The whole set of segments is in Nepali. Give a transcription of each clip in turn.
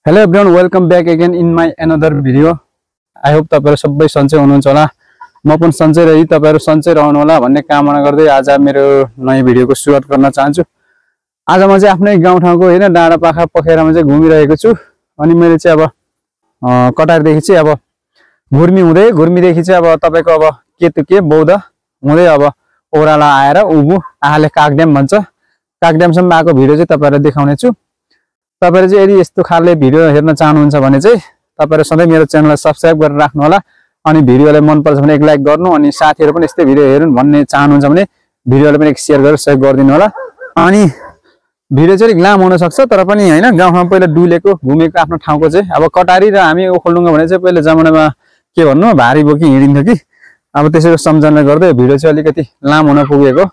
Hello everyone, welcome back again in my another video. I hope तपाईहरु सबै सन्चै हुनुहुन्छ होला। म पनि सन्चै रही तपाईहरु सन्चै रहनु होला भन्ने कामना गर्दै आज मेरो नयाँ भिडियोको सुरुवात गर्न चाहन्छु। आज म चाहिँ आफ्नै गाउँ ठाउँको हैन डाँडा पाखा पखेरामा चाहिँ घुमिरहेको छु। अनि मैले चाहिँ अब कटारदेखि चाहिँ अब घुर्मीदेखि चाहिँ अब तपाईको अब केतुके बौद्ध हुँदै अब ओराला आएर उभु आले कागड्याम भन्छ। कागड्यामसम्म आएको भिडियो चाहिँ तपाईहरुलाई देखाउने छु। तपाईहरु चाहिँ यदि यस्तो खालको भिडियो हेर्न चाहनुहुन्छ भने चाहिँ तपाईहरु सधैँ मेरो च्यानललाई सब्स्क्राइब गरेर राख्नु होला। अनि भिडियोलाई मन पर्छ भने एक लाइक गर्नु अनि साथीहरु पनि यस्तै भिडियो हेर्नु भन्ने चाहनुहुन्छ भने भिडियोलाई पनि एक शेयर गरेर सहयोग गरिदिनु होला। अनि भिडियो चाहिँ लामो हुन सक्छ तर पनि हैन गाउँमा पहिला डुलेको घुमेको आफ्नो ठाउँको चाहिँ अब कटारी र हामी ओखलडुङ्गा भने चाहिँ पहिला जमानामा के भन्नु भारी बोकी हिँडिन्थ्यो कि अब त्यसैको सम्झना गर्दै भिडियो चाहिँ अलिकति लामो हुन पुगेको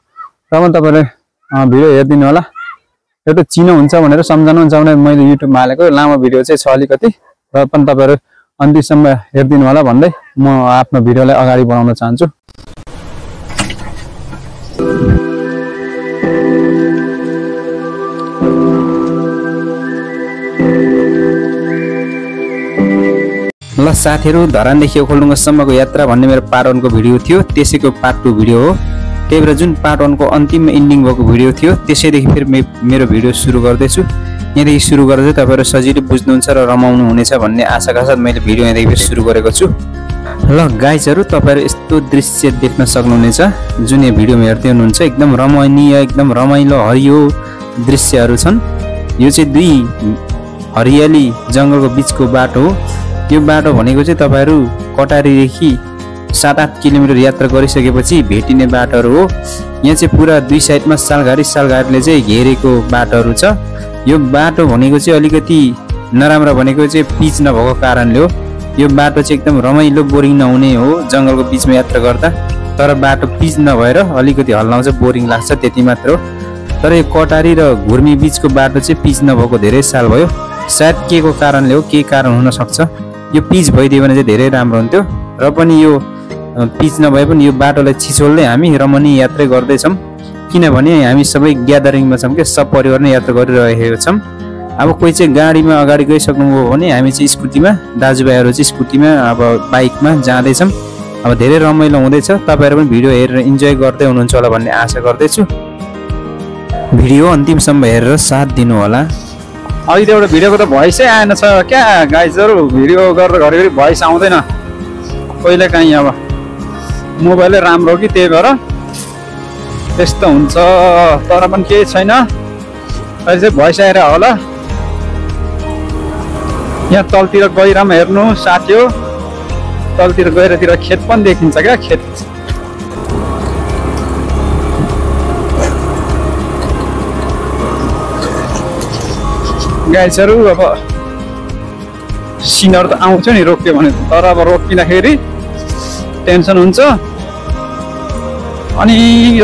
र पनि तपाईहरुले भिडियो हेर्दिनु होला। एउटा चिनो हुन्छ भनेर सम्झनु हुन्छ भने मैले युट्युबमा हालेको लामो भिडियो चाहिँ छ अलिकति र पनि तपाईहरु अन्तिमसम्म हेर्दिनु होला भन्दै म आफ्नो भिडियोलाई अगाडि बढाउन चाहन्छु। ल साथीहरु धरानदेखि ओखलडुङ्गासम्मको यात्रा भन्ने मेरो पार्ट 1 को भिडियो थियो, त्यसैको पार्ट 2 भिडियो हो। त्यही भएर जुन पार्ट 1 को अन्तिममा एन्डिङ भएको भिडियो थियो त्यसैदेखि फेरि मेरो भिडियो सुरु गर्दैछु। यहाँदेखि सुरु गरेर चाहिँ तपाईहरु सजिलै बुझ्नुहुन्छ र रमाउनु हुनेछ भन्ने आशाका साथ मैले भिडियो यहाँदेखि फेरि सुरु गरेको छु। ल गाइजहरु तपाईहरु यस्तो दृश्य देख्न सक्नुहुनेछ जुन यो भिडियोमा हेर्दै हुनुहुन्छ। एकदम रमणीय एकदम रमाइलो हरियो दृश्यहरु छन्। यो चाहिँ दुई हरियाली जंगलको बीचको बाटो हो। यो बाटो भनेको चाहिँ तपाईहरु कटारीदेखि 7-8 किलोमिटर यात्रा गरिसकेपछि भेटिने बाटोहरु हो। यहाँ चाहिँ पुरा दुई साइडमा सालघारीले चाहिँ घेरेको बाटोहरु छ। यो बाटो भनेको चाहिँ अलिकति नराम्रो भनेको चाहिँ पिच नभएको कारणले हो। यो बाटो चाहिँ एकदम रमाइलो बोरिङ नहुने हो जंगलको बीचमा यात्रा गर्दा। तर बाटो पिच नभएर अलिकति हल्लाउँछ बोरिङ लाग्छ त्यति मात्र हो। तर यो कटारी र घुर्मी बीचको बाटो चाहिँ पिच नभएको धेरै साल भयो। सायद के को कारणले हो, के कारण हुन सक्छ। यो पिच भइदियो भने चाहिँ धेरै राम्रो हुन्थ्यो र पनि यो पिच नभए पनि यो बाटोलाई छिचोल्दै हामी रमणीय यात्रा गर्दै छौं। किनभने हामी सबै ग्यादरिङमा छौं के सब परिवार नै यात्रा गरिरहेका छौं। अब कोही चाहिँ गाडीमा अगाडि गइसक्नुभयो भने हामी चाहिँ स्कुटीमा, दाजुभाइहरु चाहिँ स्कुटीमा अब बाइकमा जाँदै छौं। अब धेरै रमाइलो हुँदैछ। तपाईहरु पनि भिडियो हेरेर इन्जोय गर्दै हुनुहुन्छ होला भन्ने आशा गर्दैछु। भिडियो अन्तिमसम्म हेरेर साथ दिनु होला। अहिले त एउटा भिडियोको त भोइसै आएन छ क्या गाइजहरु। भिडियो गरेर घरिघरि भोइस आउँदैन कहिले काहीँ। अब मोबाइलै राम्रो हो कि त्यही भएर त्यस्तो हुन्छ। तर पनि केही छैन, अहिले चाहिँ भोइस आएर होला। यहाँ तलतिर गहिरामा हेर्नु साथी हो, तलतिर गहिरातिर खेत पनि देखिन्छ क्या खेत। गाइजहरु अब सिनहरु त आउँछ नि रोक्यो भने, तर अब रोकिँदाखेरि टेन्सन हुन्छ। अनि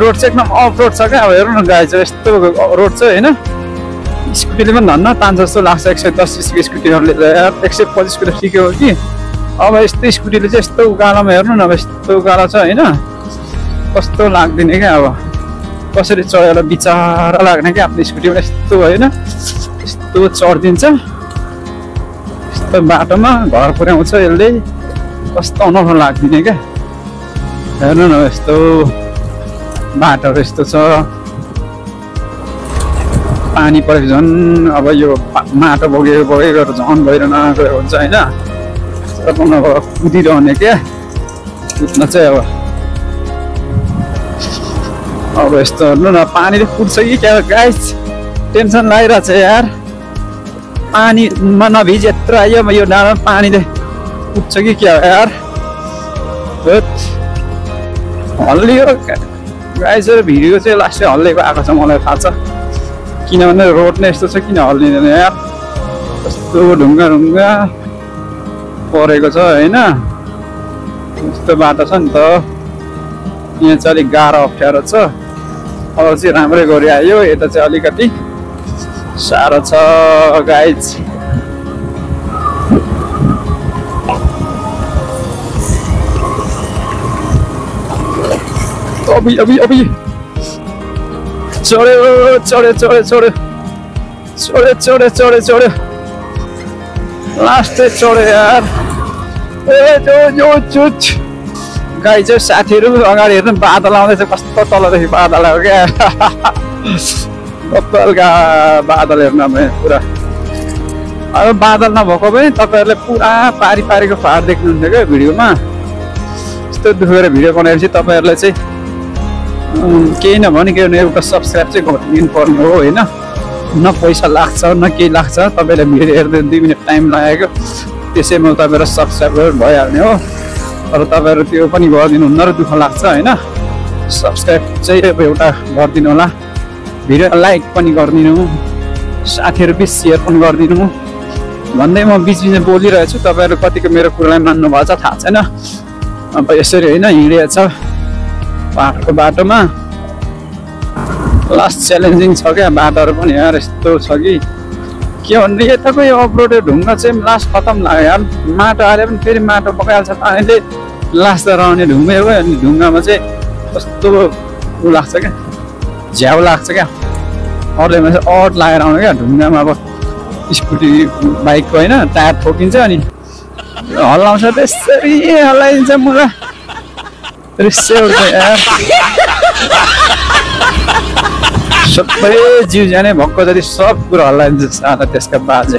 रोड चाहिँ एकदम अफ रोड छ क्या। अब हेर्नु न गाइजहरु यस्तो रोड छ हैन। स्कुटीले पनि धन्न तान्छ जस्तो लाग्छ। 110 स्कुटीहरुले 125 किलो सिक्यो कि अब यस्तो स्कुटीले चाहिँ यस्तो उकालोमा हेर्नु न अब यस्तो उकालो छ हैन। कस्तो लाग्दिने क्या। अब कसरी चढेर बिचारा लाग्ने क्या आफ्नो स्कुटीमा यस्तो हैन। यस्तो चढ्दिन्छ यस्तो बाटोमा घर पुर्याउँछ यसले। कस्तो अनौठो लाग्दिने क्या। हेर्नु न यस्तो बाटोहरु यस्तो छ। पानी परेको झन् अब यो माटो बगेर झन् भइरहन गएको हुन्छ हैन। तर पनि अब कुदिरहने क्या। कुद्न चाहिँ अब यस्तो हेर्नु न पानीले कुद्छ कि क्या गाइस। टेन्सन लागिरहेछ यार। पानीमा नभिज यत्रो आयो यो डाँडामा पानीले कुद्छ कि क्या यार। हल्लियो गाइजहरु भिडियो चाहिँ लास्टै हल्लेको आएको छ मलाई थाहा छ। किनभने रोड नै यस्तो छ किन हल्लिँदैन यार। कस्तो ढुङ्गा परेको छ हैन। यस्तो बाटो छ नि त। यहाँ चाहिँ अलिक गाह्रो अप्ठ्यारो छ। अब चाहिँ राम्रै गरी आयो। यता चाहिँ अलिकति साह्रो छ गाइज। अभी चढ्यो लास्ट चढ्यो यार। ए जो चुच गाई चाहिँ साथीहरू अगाडि हेर्नु बादल आउँदैछ, कस्तो तलदेखि बादल आयो क्या। हल्का बादल हेर्नु पुरा। अब बादल नभएको पनि तपाईँहरूले पुरा पारीको फार देख्नुहुन्थ्यो क्या भिडियोमा। यस्तो दुखेर भिडियो बनाएपछि तपाईँहरूलाई चाहिँ केही नभने के एउटा सब्सक्राइब चाहिँ गरिदिनु पर्ने हो होइन। न पैसा लाग्छ न केही लाग्छ, तपाईँले भिडियो हेर्दै 2 मिनट टाइम लागेको त्यसैमा तपाईँहरू सब्सक्राइब गरेर भइहाल्ने हो। तर तपाईँहरू त्यो पनि गरिदिनुहुन्न र दुःख लाग्छ होइन। सब्सक्राइब चाहिँ अब एउटा गरिदिनु होला, भिडियो लाइक पनि गरिदिनु, साथीहरू बिच सेयर पनि गरिदिनु भन्दै म बिचबिचमा बोलिरहेको छु। तपाईँहरू कतिको मेरो कुरालाई मान्नु भएको छ थाहा छैन। अब यसरी होइन हिँडेको छ पाहाडको बाटोमा। लास्ट च्यालेन्जिङ छ क्या बाटोहरू पनि यार, यस्तो छ कि के भन्ने यताको यो अफरोड ढुङ्गा चाहिँ लास्ट खतम लाग्यो यार। माटो हाले पनि फेरि माटो पकाइहाल्छ पानीले, लास्ट त रहने ढुङ्गै हो। अनि ढुङ्गामा चाहिँ कस्तो उ लाग्छ क्या, झ्याउ लाग्छ क्या। अरूले चाहिँ अट लागेर आउनु क्या ढुङ्गामा। अब स्कुटी बाइकको होइन टायर ठोकिन्छ अनि हल्लाउँछ, त्यसरी हल्लाइदिन्छ मुला दृश्य यार। सबै जिउ जाने भक्क जति सब कुरा हल्लाइदिन्छ साला त्यसका बाजे।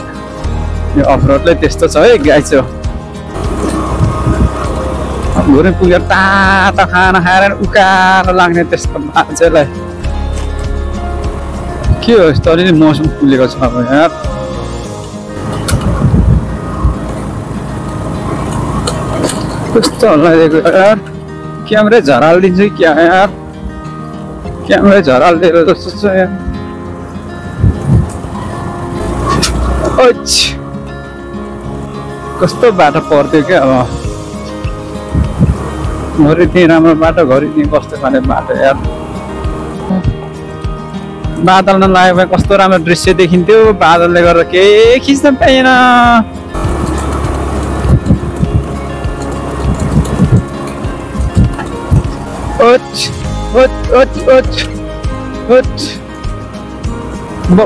यो अफरोडले त्यस्तो छ है गाई चाहिँ। घुरे पुगेर तातो खाना खाएर उकालो लाग्ने त्यस्तो बाजेलाई के हो यस्तो अलिअलि मौसम खुलेको छ अब यार। कस्तो हल्लाइदिएको यार, क्यामेरा झरालिदिन्छ कि क्या यार, क्यामेरा झरालिदिएर जस्तो छ यार। कस्तो बाटो पर्थ्यो क्या अब, घरि त्यही राम्रो बाटो घरि त्यही कस्तो खाने बाटो यार। बादल नलागेको भए कस्तो राम्रो दृश्य देखिन्थ्यो, बादलले गर्दा केही खिच्न पाइएन।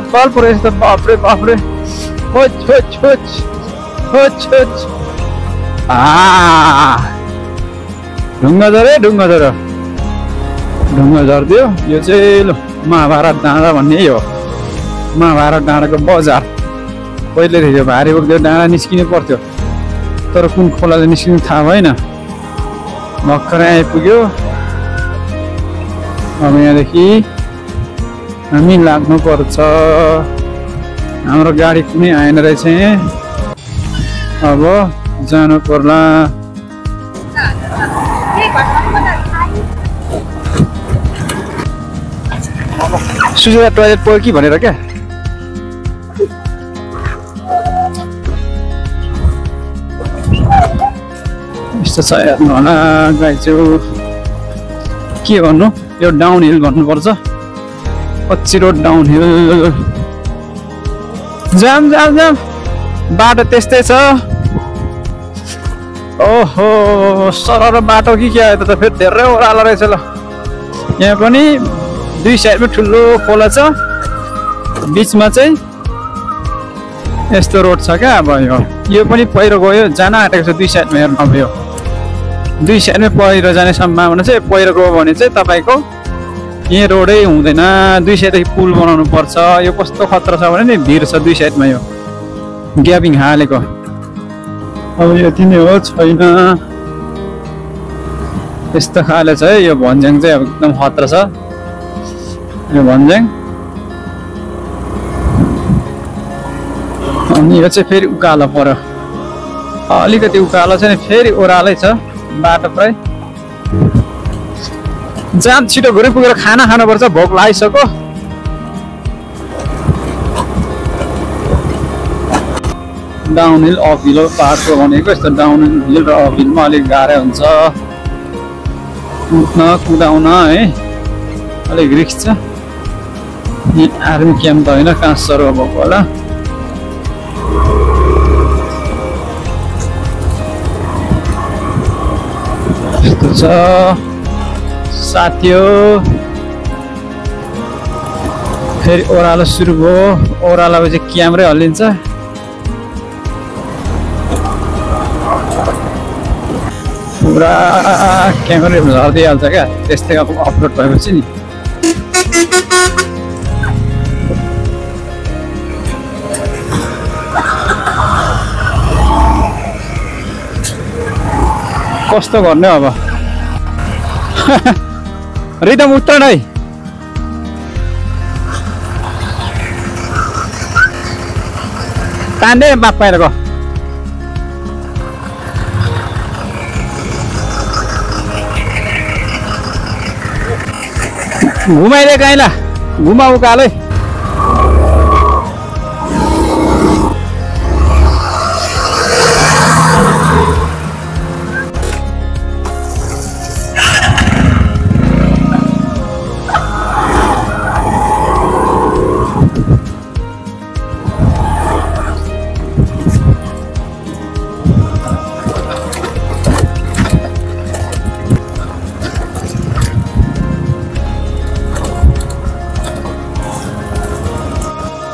बल पऱ्यो यस्तो, बाफ्रे बाफ्रे। ढुङ्गा झऱ्यो ढुङ्गा झऱ्यो, ढुङ्गा झरिदियो। यो चाहिँ ल महाभारत डाँडा भन्ने हो, महाभारत डाँडाको बजार। पहिलेदेखि भारी बोक्थ्यो डाँडा निस्किनु पर्थ्यो, तर कुन खोलाले निस्किनु थाहा भएन। भर्खरै आइपुग्यो। अब यहाँदेखि हामी लाग्नु पर्छ। हाम्रो गाडी कुनै आएन रहेछ, अब जानु पर्ला। सुजुता टोयलेट पऱ्यो कि भनेर क्या। यस्तो छ हेर्नु होला गाई चाहिँ। के भन्नु, यो डाउन हिल भन्नुपर्छ, कच्ची रोड डाउन हिल। जाम जाम जाम, बाटो त्यस्तै छ। ओहो सरर बाटो कि क्या, यता त फेरि धेरै ओह्रालो रहेछ। ल यहाँ पनि 2 साइडमा ठुलो खोला छ, बिचमा चाहिँ यस्तो रोड छ क्या। अब यो पनि पहिरो गयो, जान आँटेको छ 2 साइडमा हेर्नु। अब यो 2 साइडमै पहिरो जाने सम्भावना चाहिँ, पहिरो गयो भने चाहिँ तपाईँको यहाँ रोडै हुँदैन, 2 साइडदेखि पुल बनाउनु पर्छ। यो कस्तो खतरा छ भने नि, भिर छ 2 साइडमा, यो ग्यापिङ हालेको। अब यति नै हो, छैन यस्तो खाले छ है। यो भन्ज्याङ चाहिँ अब एकदम खतरा छ, यो भन्ज्याङ। अनि यो चाहिँ फेरि उकालो पर्यो, अलिकति उकालो छ नि, फेरि ओह्रालै छ बाटो पुरै। जाम छिटो घुरै पुगेर खाना खानुपर्छ, भोक लागिसक्यो। डाउन हिल अफ हिल पाहाडको भनेको यस्तो डाउन हिल र अफ हिलमा अलिक गाह्रो हुन्छ उठ्न कुदाउन है, अलिक रिस्क छ। आर्मी क्याम्प त होइन, कहाँ सर्व भएको होला। यस्तो छ साथीयो। फेरि ओह्रालो सुरु भयो, ओह्रालो चाहिँ क्यामेरै हल्लिन्छ। पुरा क्यामेरा झर्दै हाल्छ क्या त्यस्तै अब अपलोड भएपछि नि कस्तो गर्ने अब रिदम उत्तर नै तान्दै बाप पाइरहेको घुमाइले गाईला घुमा उकालै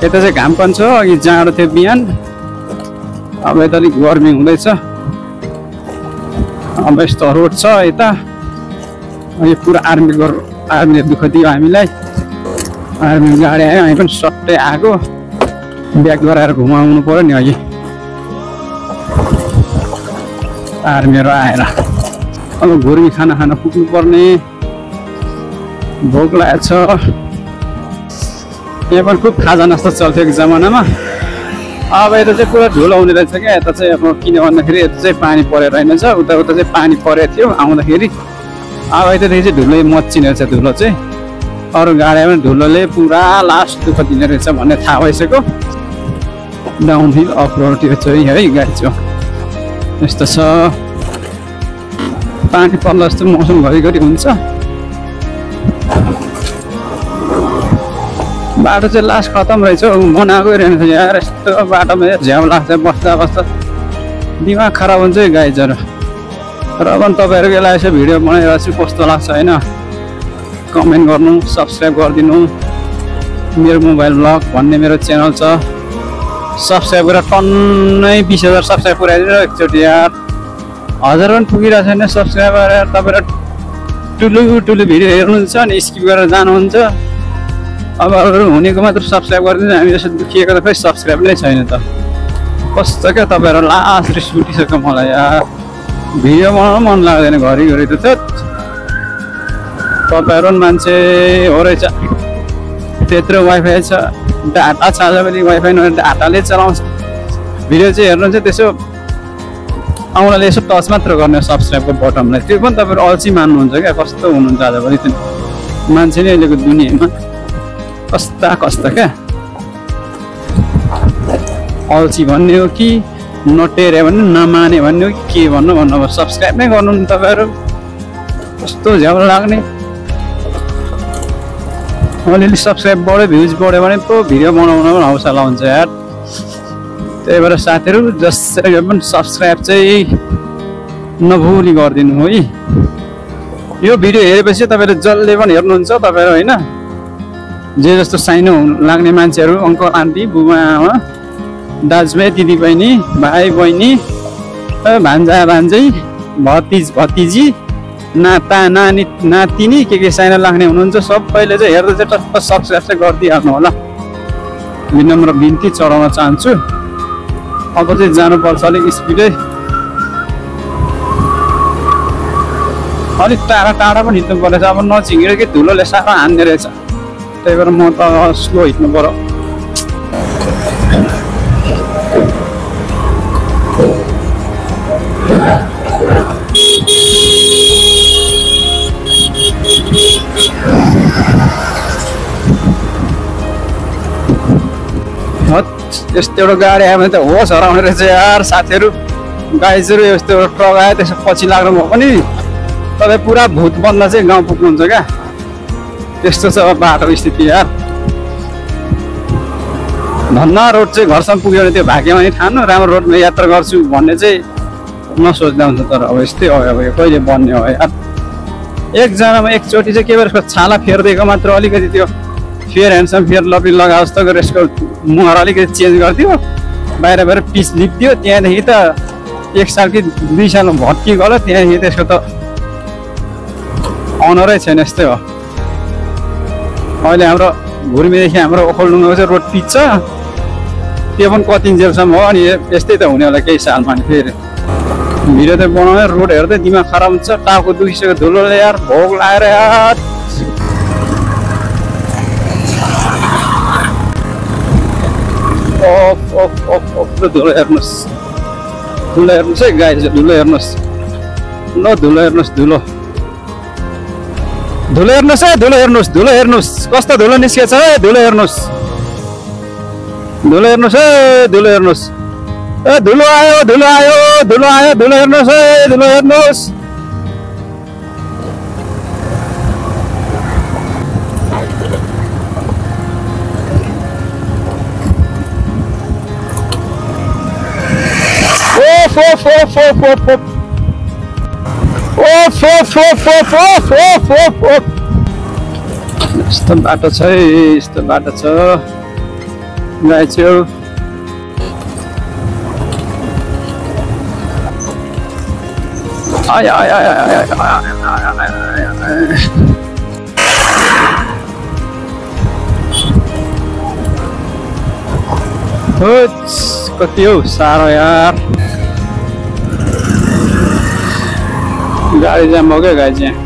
यता चाहिँ घाम पनि छ अघि जाडो थियो बिहान अब यता अलिक गर्मी हुँदैछ अब यस्तो रोड छ यता यो पुरा आर्मीले दुःख दियो हामीलाई आर्मी गाडी आयो हामी पनि सट्टै आएको ब्याक गराएर घुमाउनु पर्यो नि अघि आर्मीहरू आएर अब घुर्मी खाना खान पुग्नु पर्ने भोक लागेको छ यहाँ पनि खुब खाजा नास्ता चल्थ्यो एक जमानामा अब यता चाहिँ पुरा धुलो हुने रहेछ क्या यता चाहिँ अब किन भन्दाखेरि यता चाहिँ पानी परेर रहेनछ उता चाहिँ पानी परेको थियो आउँदाखेरि अब यतादेखि चाहिँ धुलो मच्चिने रहेछ धुलो चाहिँ अरू गाडीमा धुलोले पुरा लास्ट दुःख दिने रहेछ भन्ने थाहा भइसक्यो डाउनहिल अफरोड यो चाहिँ है गाडी चाहिँ यस्तो छ पानी पर्ला जस्तो मौसम घरिघरि हुन्छ बाटो चाहिँ लास्ट खतम रहेछ बनाएकै रहेछ यार यस्तो बाटोमा झ्याउ लाग्छ बस्दा बस्दा दिमाग खराब हुन्छ है गाई जरा र पनि तपाईँहरूको यसलाई यसो भिडियो बनाइरहेको छु कस्तो लाग्छ होइन कमेन्ट गर्नु सब्सक्राइब गरिदिनु मेरो मोबाइल ब्लग भन्ने मेरो च्यानल छ सब्सक्राइब गरेर टन्नै 20,000 सब्सक्राइब पुऱ्याइदिनु एकचोटि यार 1000 पनि पुगिरहेको छैन सब्सक्राइब गरेर तपाईँहरू ठुलो भिडियो हेर्नुहुन्छ अनि स्किप गरेर जानुहुन्छ अब अरू हुनेको मात्र सब्सक्राइब गरिदिनु हामी जस्तो दुखिएको त खै सब्सक्राइब नै छैन त कस्तो क्या तपाईँहरू लास्ट रिस उठिसक्यो मलाई यार भिडियो बनाउनु मन लाग्दैन घरिघरि त तपाईँहरू मान्छे हो रहेछ त्यत्रो वाइफाई छ डाटा छ आज पनि वाइफाई नभए डाटाले चलाउँछ भिडियो चाहिँ हेर्नुहुन्छ त्यसो आउनाले यसो टच मात्र गर्ने सब्सक्राइबको बटनलाई त्यो पनि तपाईँहरू अल्छी मान्नुहुन्छ क्या कस्तो हुनुहुन्छ आजभोलि त्यो मान्छे नै अहिलेको दुनियाँमा कस्ता क्या अल्छी भन्ने हो कि नटेरे भन्ने नमाने भन्ने हो कि के भन्नु अब सब्सक्राइब नै गर्नु नि तपाईँहरू कस्तो झ्याउ लाग्ने अलिअलि सब्सक्राइब बढ्यो भ्युज बढ्यो भने पो भिडियो बनाउन पनि हौसला हुन्छ यार त्यही भएर साथीहरू जसरी पनि सब्सक्राइब चाहिँ नभुली गरिदिनु है यो भिडियो हेरेपछि तपाईँले जसले पनि हेर्नुहुन्छ तपाईँहरू होइन जे जस्तो साइनो लाग्ने मान्छेहरू अङ्कल आन्टी बुबा आमा दाजुभाइ दिदीबहिनी भाइ बहिनी भान्जा भान्जै भतिजी नाता नानी नातिनी के साइनो लाग्ने हुनुहुन्छ सबैले चाहिँ हेर्दा चाहिँ टक्क सब्सक्राइब चाहिँ गरिदिइहाल्नु होला विनम्र बिन्ती चढाउन चाहन्छु अब चाहिँ जानुपर्छ अलिक स्पिडै अलिक टाढा पनि हिँड्नु पर्नेछ अब नचिङेर कि धुलोले साह्रो हान्ने रहेछ त्यही भएर म त स्लो हिँड्नु पर्यो यस्तो एउटा गाडी आयो भने त होस हराउने रहेछ यार साथीहरू गाइजहरू यस्तो एउटा ट्रक आयो त्यसो पछि लाग्नु भयो पनि तपाईँ पुरा भूत बन्दा चाहिँ गाउँ पुग्नुहुन्छ क्या त्यस्तो छ बाटो स्थिति यार धन्ना रोड चाहिँ घरसम्म पुग्यो भने त्यो भाग्यमा नि ठान्नु राम्रो रोडमा यात्रा गर्छु भन्ने चाहिँ नसोच्दा हुन्छ तर अब यस्तै हो अब यो कहिले बन्ने हो यार एकजनामा एकचोटि चाहिँ के भएर छाला फेरिदिएको मात्र अलिकति त्यो फेयर ह्यान्डसम फेयर लभली लगा जस्तो गरेर यसको मुहार अलिकति चेन्ज गरिदियो बाहिर पिच लिपिदियो त्यहाँदेखि त 1 साल कि 2 साल भट्की गयो त्यहाँ त्यसको त अनरै छैन यस्तै हो अहिले हाम्रो घुर्मीदेखि हाम्रो ओखलढुङ्गाको चाहिँ रोड पिच छ त्यो पनि कति जेलसम्म हो अनि यस्तै त हुने होला केही सालमा नि फेरि भिडियो त बनाउने रोड हेर्दै दिमाग खराब हुन्छ टाउको दुखिसक्यो धुलोले यार भोक लागेर यार धुलो हेर्नुहोस् है गाई धुलो हेर्नुहोस् ल धुलो हेर्नुहोस् धुलो हेर्नुहोस् कस्तो धुलो निस्केछ है धुलो हेर्नुहोस् है धुलो हेर्नुहोस् ए धुलो आयो हेर्नुहोस् है धुलो हेर्नुहोस् यस्तो बाटो छ है यस्तो बाटो छ गाई छेउ कति हो साह्रो यार गाडी जाम हो क्या गाडी चाहिँ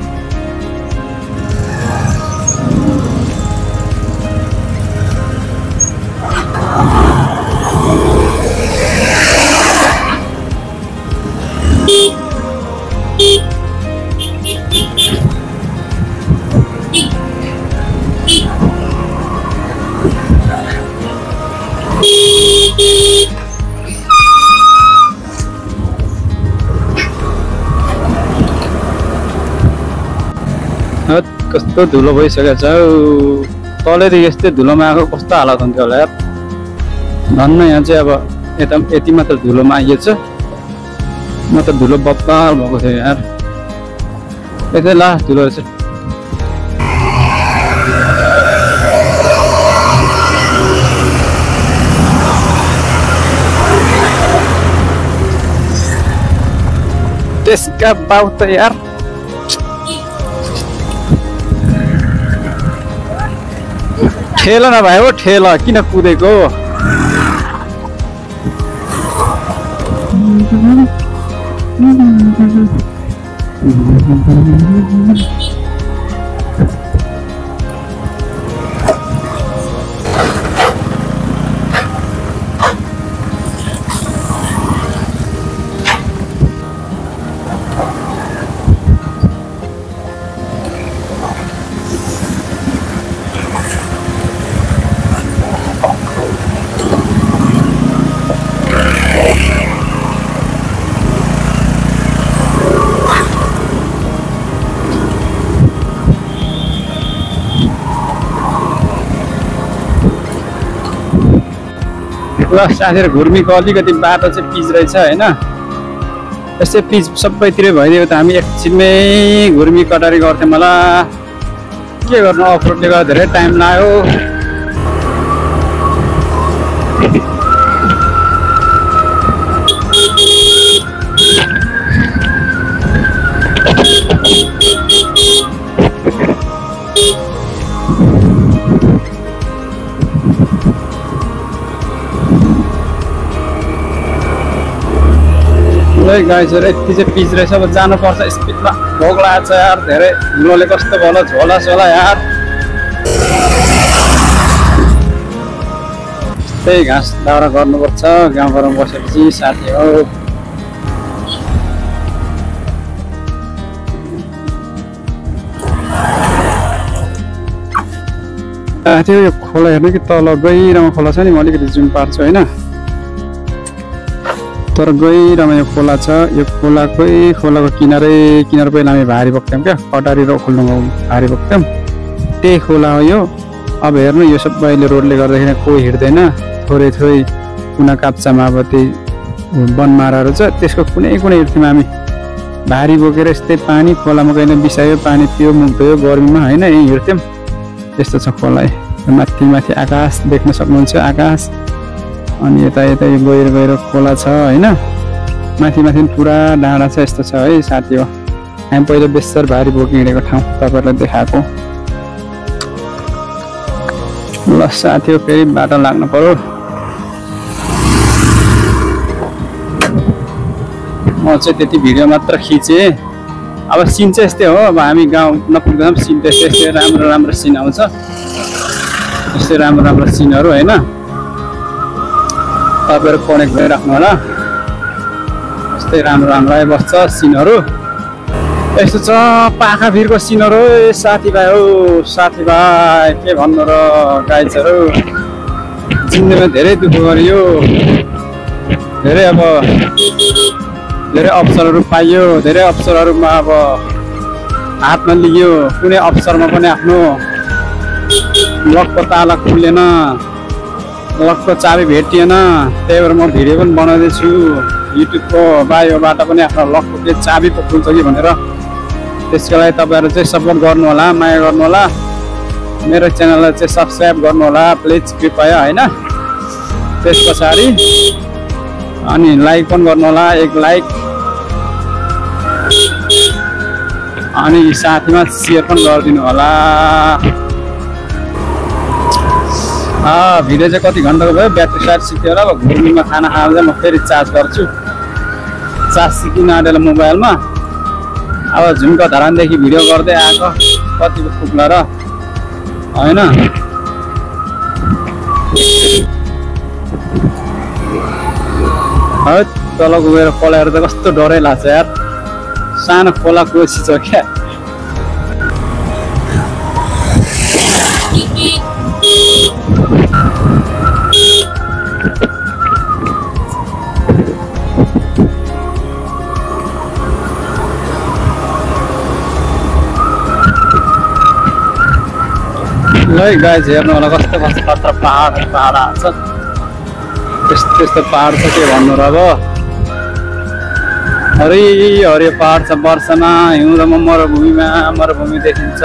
कस्तो धुलो भइसकेको छ तलैदेखि यस्तै धुलोमा आएको कस्तो हालत हुन्थ्यो होला यार धन्न यहाँ चाहिँ अब यति मात्र धुलोमा आइएछ म त धुलो बब्बाल भएको थियो यार यतै ला धुलो रहेछ त्यसका बाउ त यार ठेला न भाइ हो ठेला किन कुदेको ल साथीहरु घुर्मीको अलिकति बाटो चाहिँ पिच रहेछ हैन यसै पिच सबैतिर भइदियो त हामी एकछिनमै घुर्मी कटारी गर्थ्यौं होला के गर्नु अफरोडले गर्दा धेरै टाइम लाग्यो गाइजहरु यति चाहिँ पिच रहेछ अब जानुपर्छ स्पिडमा भोक लागेको छ यार धेरै धुलोले कस्तो भयो झोला सोला यार त्यही घाँस दाउरा गर्नुपर्छ गाउँघरमा बसेपछि साथी हो त्यो यो खोला हेर्नु कि तल गहिरोमा खोला छ नि म अलिकति जुम पार्छु हैन तर गहिरोमा यो खोला छ यो खोलाको किनार पहिला हामी भारी बोक्थ्यौं क्या कटारी र ओखलढुङ्गा भारी बोक्थ्यौं त्यही खोला हो यो अब हेर्नु यो सबैले रोडले गर्दाखेरि कोही हिँड्दैन थोरै कुना काप्चामा अब त्यही वनमाराहरू छ त्यसको कुनै हिँड्थ्यौँ हामी भारी बोकेर यस्तै पानी खोलामा गएर बिसायो पानी पियो मुख धोयो गर्मीमा हैन यही हिँड्थ्यौँ यस्तो छ खोला माथि आकाश देख्न सक्नुहुन्छ आकाश अनि यता गहिरो खोला छ हैन माथि माथि पुरा डाँडा छ यस्तो छ है साथी हो। हामी पहिला बेसर भारी बोकी हिँडेको ठाउँ तपाईँहरूलाई देखाएको। ल साथी हो फेरि बाटो लाग्नु पर्यो। म चाहिँ त्यति भिडियो मात्र खिचेँ। अब सिन चाहिँ यस्तै हो। अब हामी गाउँ नपुग्दा पनि सिन त्यस्तै यस्तै राम्रो राम्रो सिन आउँछ। यस्तै राम्रो राम्रो सिनहरू होइन तपाईँहरू कनेक्ट गरिराख्नु होला। यस्तै राम्रो राम्रो आइबस्छ सिनहरू। यस्तो छ पाखाभिरको सिनहरू साथीभाइ हो। साथीभाइ के भन्नु र गाइजहरू जिन्दगीमा धेरै दुःख गरियो। धेरै अवसरहरू पाइयो। धेरै अवसरहरूमा अब हातमा लियो। कुनै अवसरमा पनि आफ्नो लकको ताला खुलेन, लकको चाबी भेटिएन। त्यही भएर म भिडियो पनि बनाउँदैछु युट्युबको बायोबाट पनि आफ्नो लकको के चाबी पो खुल्छ कि भनेर। त्यसको लागि तपाईँहरू चाहिँ सपोर्ट गर्नु होला, माया गर्नु होला। मेरो च्यानललाई चाहिँ सब्सक्राइब गर्नु होला प्लिज कृपया होइन। त्यस पछाडि अनि लाइक पनि गर्नु होला, एक लाइक। अनि साथीमा सेयर पनि गरिदिनु होला। भिडियो चाहिँ कति घन्टाको भयो ब्याट्री साइड सिक्यो होला। अब घुर्मीमा खाना खाएर चाहिँ म फेरि चार्ज गर्छु। चार्ज सिकिन आँटेर मोबाइलमा। अब झुम्का धरानदेखि भिडियो गर्दै आएको कतिको पुग्ला र होइन। है तल गएर पलाएर त कस्तो डरै लाग्छ यार। सानो खोला कोसी छ क्या। ल गाइज हेर्नु होला कस्तो कस्तो खतरा पहाड छ। त्यस्तो त्यस्तो पहाड छ के भन्नु र। अब हरियो पहाड छ। वर्षमा हिउँदमा मरुभूमि देखिन्छ।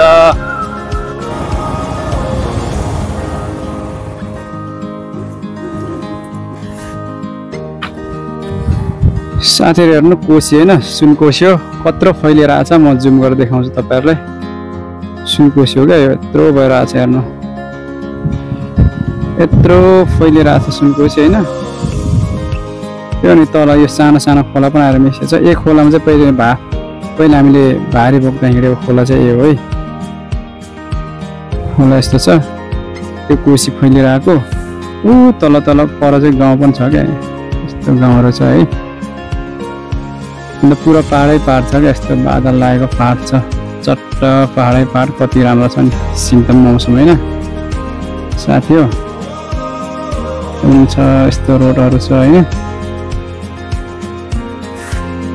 साथीहरू हेर्नु कोसी होइन सुनकोसी हो। कत्रो फैलिएर आएछ। म जुम गरेर देखाउँछु तपाईँहरूलाई। सुनकोसी हो क्या यो। यत्रो भएर आएछ हेर्नु। यत्रो फैलिएर आएछ सुनकोसी होइन। त्यो अनि तल यो सानो सानो खोला पनि आएर मिसिएको छ। एक खोलामा चाहिँ पहिला हामीले भारी बोक्दा हिँडेको खोला चाहिँ यो है। खोला यस्तो छ। त्यो कोसी फैलिएर आएको। तल तल पर चाहिँ गाउँ पनि छ क्या। यस्तो गाउँहरू छ है। अन्त पुरा पहाडै पहाड छ क्या। यस्तो बादल लागेको पहाड छ। चट्ट पहाडै पहाड कति राम्रो छ नि सिमतम मौसम होइन साथी हो। हुन्छ यस्तो रोडहरू छ होइन।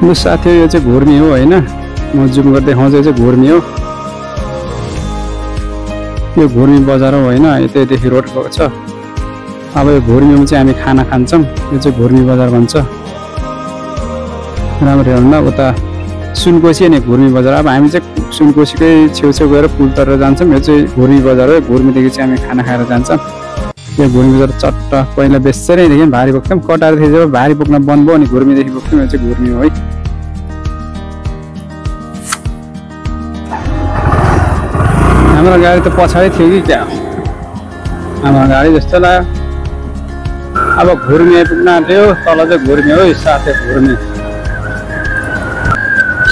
ल साथी हो यो चाहिँ घुर्मी हो होइन। म जुम गर्दै देखाउँछु। यो चाहिँ घुर्मी हो। यो घुर्मी बजार हो होइन। यतैदेखि रोड गएको छ। अब यो घुर्मीमा चाहिँ हामी खाना खान्छौँ। यो चाहिँ घुर्मी बजार भन्छ। राम्रो हेर्नु न उता सुनकोसी अनि घुर्मी बजार। अब हामी चाहिँ सुनकोसीकै छेउछेउ गएर पुल तरेर जान्छौँ। यो चाहिँ घुर्मी बजार हो। घुर्मीदेखि चाहिँ हामी खाना खाएर जान्छौँ। यो घुर्मी बजार चट्ट पहिला बेसरैदेखि भारी बोक्थ्यौँ। कटारदेखि जब भारी बोक्न बन्द भयो अनि घुर्मीदेखि बोक्थ्यौँ। यो चाहिँ घुर्मी हो है। हाम्रो गाडी त पछाडि थियो कि क्या। हाम्रो गाडी जस्तो लाग्यो। अब घुर्मी आइपुग्न आँट्यो। तल चाहिँ घुर्मी हो साथै घुर्मी।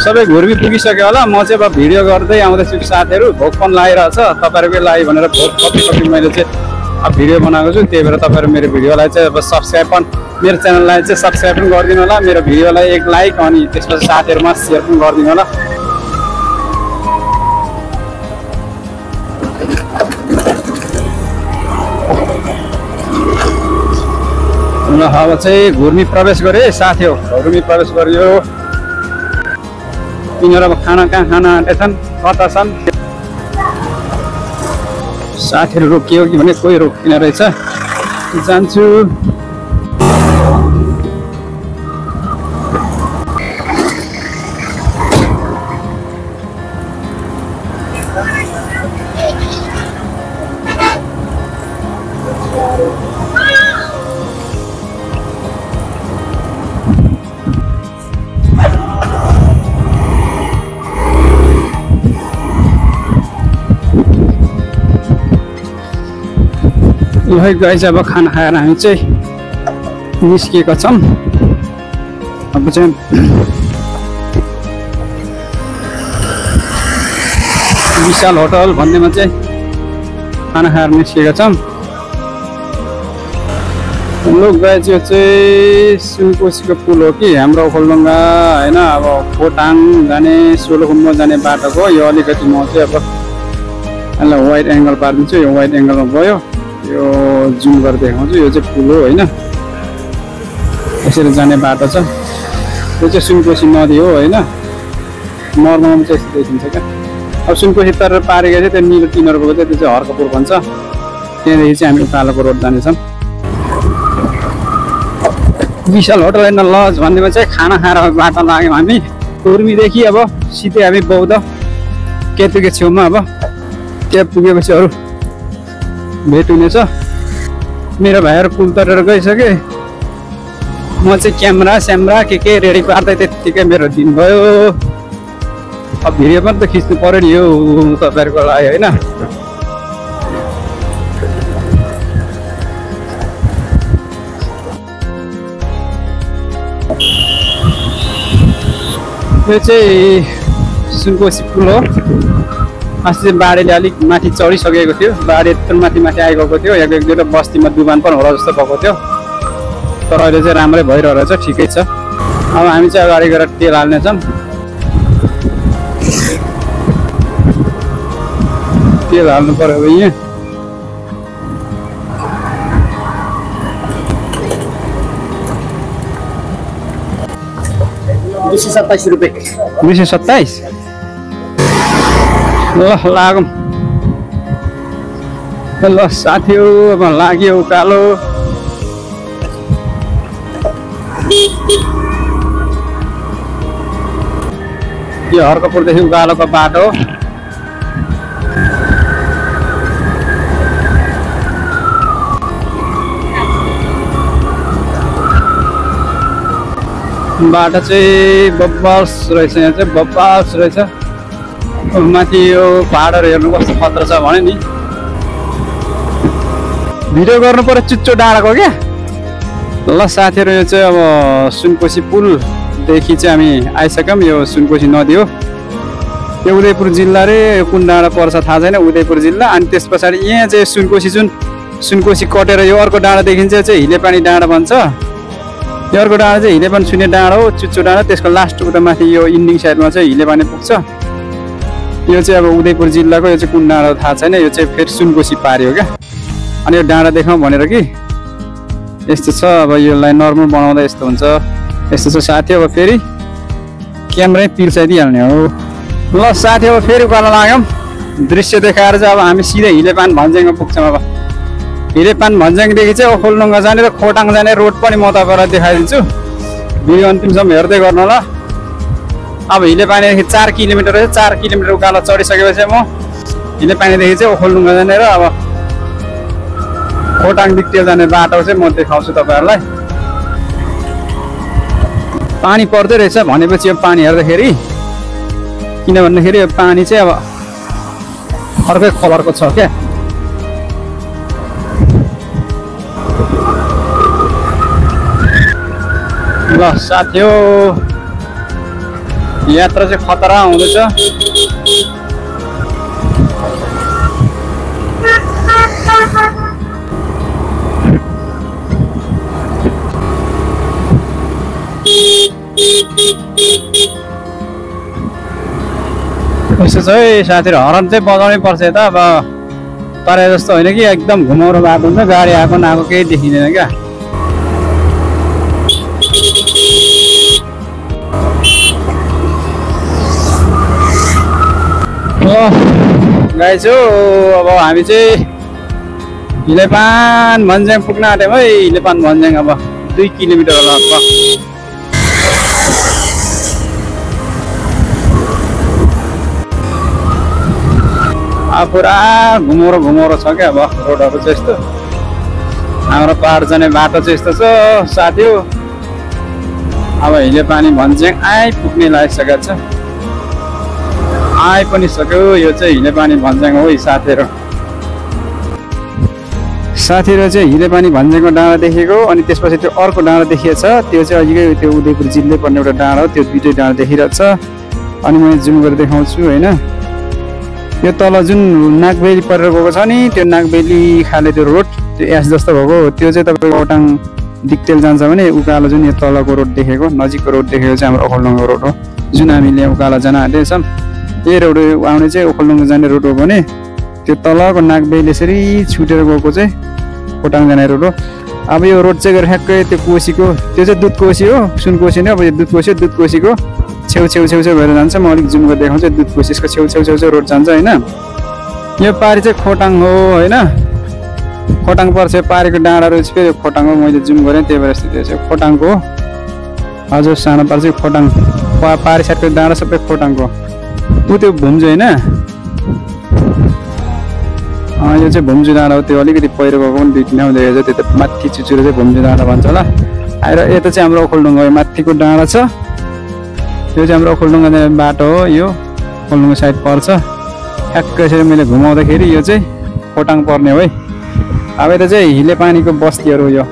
सबै घुर्मी पुगिसक्यो होला। म चाहिँ अब भिडियो गर्दै आउँदैछु साथीहरू। भोक पनि लागिरहेछ तपाईँहरूकै लागि भनेर भोक कति मैले चाहिँ अब भिडियो बनाएको छु। त्यही भएर तपाईँहरू मेरो भिडियोलाई चाहिँ अब सब्सक्राइब पनि मेरो च्यानललाई चाहिँ सब्सक्राइब पनि गरिदिनु होला। मेरो भिडियोलाई एक लाइक अनि त्यसपछि साथीहरूमा सेयर पनि गरिदिनु होला। ल अब चाहिँ घुर्मी प्रवेश गरे साथी हो। घुर्मी प्रवेश गरियो। यिनीहरू अब खाना कहाँ खान आँटेछन् कता छन्। साथीहरू रोकियो कि भने कोही रोकिन रहेछ। जान्छु। ल गाइस अब खाना खाएर हामी चाहिँ निस्किएका छौँ। अब चाहिँ विशाल होटल भन्नेमा चाहिँ खाना खाएर निस्किएका छौँ। लोक गाइस यो चाहिँ सुनकोसीको पुल हो कि हाम्रो ओखलढुङ्गा होइन अब खोटाङ जाने सोलुखुम्बु जाने बाटोको यो अलिकति म चाहिँ अब यसलाई वाइड एङ्गल पारिदिन्छु। यो वाइड एङ्गलमा गयो यो जुम गरेर देखाउँछु। यो चाहिँ पुल हो होइन यसरी जाने बाटो छ। यो चाहिँ सुनकोसी नदी हो होइन मर्ममा चाहिँ यस्तो देखिन्छ क्या। अब सुनकोसी तर पारेको चाहिँ त्यो निलो टिनर गएको थियो त्यो चाहिँ हर्कपुर भन्छ। त्यहाँदेखि चाहिँ हामी उकालोको रोड जानेछौँ। विशाल होटल एन्ड लज भन्नेमा चाहिँ खाना खाएर बाटो लाग्यौँ हामी उर्मीदेखि अब सिधै हामी बौद्ध केतुको छेउमा अब त्यहाँ पुगेपछि अरू भेट हुनेछ। मेरो भाइहरू पुल तरेर गइसके म चाहिँ क्यामेरा स्यामरा के रेडी पार्दै त्यत्तिकै मेरो दिन भयो। अब भिडियो पनि त खिच्नु पऱ्यो नि यो तपाईँहरूको लागि होइन। यो चाहिँ सुनकोसी पुल हो। अस्ति चाहिँ बाढीले अलिक माथि चढिसकेको थियो। बाढी यत्रो माथि आइगएको थियो। यहाँ एक दुईवटा बस्तीमा डुबान पनि होला जस्तो भएको थियो तर अहिले चाहिँ राम्रै भइरहेको रहेछ ठिकै छ। अब हामी चाहिँ अगाडि गएर तेल हाल्नेछौँ। तेल हाल्नु पर्यो अब यहाँ 227 रुपये 227 ल लागौँ। ल साथीहरू अब लाग्यो उकालो। यो हर्कपुरदेखि उकालोको बाटो बाटो चाहिँ बब्बास रहेछ। यहाँ चाहिँ बब्बास रहेछ। माथि यो पहाडहरू हेर्नु कस्तो खतरा छ भने नि भिडियो गर्नु पर्यो चुच्चो डाँडाको क्या। ल साथीहरू यो चाहिँ अब सुनकोसी पुलदेखि चाहिँ हामी आइसक्यौँ। यो सुनकोसी नदी हो। यो उदयपुर जिल्ला रे कुन डाँडा पर्छ थाहा छैन उदयपुर जिल्ला। अनि त्यस पछाडि यहाँ चाहिँ सुनकोसी जुन सुनकोसी कटेर यो अर्को डाँडा देखिन्छ चाहिँ हिलेपानी डाँडा भन्छ। यो अर्को डाँडा चाहिँ हिलेपानी छुने डाँडा हो चुच्चो डाँडा। त्यसको लास्ट उता माथि यो इन्डिङ साइडमा चाहिँ हिलेपानी पुग्छ। यो चाहिँ अब उदयपुर जिल्लाको यो चाहिँ कुन डाँडा थाहा छैन। यो चाहिँ फेरि सुनकोसी पार्यो क्या। अनि यो डाँडा देखाउँ भनेर कि यस्तो छ। अब यसलाई नर्मल बनाउँदा यस्तो हुन्छ। यस्तो छ साथी। अब फेरि क्यामेरै पिल्साइदिइहाल्ने हो। ल साथी अब फेरि उकालो लाग्यौँ। दृश्य देखाएर चाहिँ अब हामी सिधै हिलेपान भन्ज्याङमा पुग्छौँ। अब हिलेपान भन्ज्याङदेखि चाहिँ ओखलढुङ्गा जाने र खोटाङ जाने रोड पनि म तपाईँलाई देखाइदिन्छु। भिडियो अन्तिमसम्म हेर्दै गर्नु होला। अब हिलेपानीदेखि 4 किलोमिटर रहेछ। 4 किलोमिटर उकालो चढिसकेपछि म हिलेपानीदेखि चाहिँ ओखलढुङ्गा जाने र अब खोटाङ दिक्तेल जाने बाटो चाहिँ म देखाउँछु तपाईँहरूलाई। पानी पर्दै रहेछ भनेपछि यो पानी हेर्दाखेरि किन भन्दाखेरि यो पानी चाहिँ अब अर्कै कलरको छ क्या। ल साथी हो यात्रा चाहिँ खतरा हुँदैछ। यसो छ है साथीहरू हर्न चाहिँ बजाउनै पर्छ यता। अब तराई जस्तो होइन कि एकदम घुमाउरो बाटो हुन्छ। गाडी आएको नआएको केही देखिँदैन क्या। गाइस हो अब हामी चाहिँ हिलेपान भन्ज्याङ पुग्न आँट्यौँ है। हिलेपान भन्ज्याङ अब 2 किलोमिटर होला लगभग। पुरा घुमाउरो छ क्या। अब रोडहरू चाहिँ यस्तो हाम्रो पहाड जाने बाटो चाहिँ यस्तो छ साथी हो। अब हिलेपानी भन्ज्याङ आइपुग्ने लागिसकेको छ। आइ पनि सक्यो। यो चाहिँ हिलेपानी भन्ज्याङ हो साथीहरू। साथीहरु चाहिँ हिलेपानी भन्ज्याङको डाँडा देखेको अनि त्यसपछि त्यो अर्को डाँडा देखिएछ त्यो चाहिँ अघिकै त्यो उदयपुर जिल्लै पर्ने एउटा डाँडा हो त्यो दुईटै डाँडा देखिरहेछ अनि मैले जुम गरेर देखाउँछु हैन यो तल जुन नागबेली परेर गएको छ नि त्यो नागबेली खाले त्यो रोड त्यो एस जस्तो भएको त्यो चाहिँ तपाईको ओटाङ दिक्तेल जान्छ भने उकालो जुन यो तलको रोड देखेको नजिकको रोड देखेको चाहिँ हाम्रो ओखलढुङ्गा रोड हो जुन हामीले उकालो जान आँटेछौँ यही रोड आउने चाहिँ ओखलढुङ्गा जाने रोड हो भने त्यो तलको नागबेली यसरी छुटेर गएको चाहिँ ओटाङ जाने रोड हो अब यो रोड चाहिँ गएर ठ्याक्कै त्यो कोसीको त्यो चाहिँ दुधकोसी हो सुनकोसी नै अब यो दुधकोसीको छेउ भएर जान्छ म अलिक जुम गरेर देखाउँछु दुधकोसीको छेउ रोड जान्छ हैन यो पारी चाहिँ खोटाङ हो हैन खोटाङ पर्छ पारीको डाँडाहरू चाहिँ फेरि खोटाङ हो मैले जुम गरेँ त्यही भएर यस्तो त्यो खोटाङको हजुर सानो पार चाहिँ खोटाङ पारी साइडको डाँडा सबै खोटाङको ऊ त्यो भुम्जु हैन यो चाहिँ भुम्जु डाँडा हो त्यो अलिकति पहिरो गएको पनि दुई तिन ठाउँ देखेको छ त्यो त माथि चुचुरो चाहिँ भुम्जु डाँडा भन्छ होला आएर यता चाहिँ हाम्रो ओखलढुङ्गा माथिको डाँडा छ यो चाहिँ हाम्रो ओखलढुङ्गा जाने बाटो हो यो ओखलढुङ्गा साइड पर्छ ठ्याक्कै यसरी मैले घुमाउँदाखेरि यो चाहिँ खोटाङ पर्ने हो है अब यता चाहिँ हिलेपानीको बस्तीहरू यो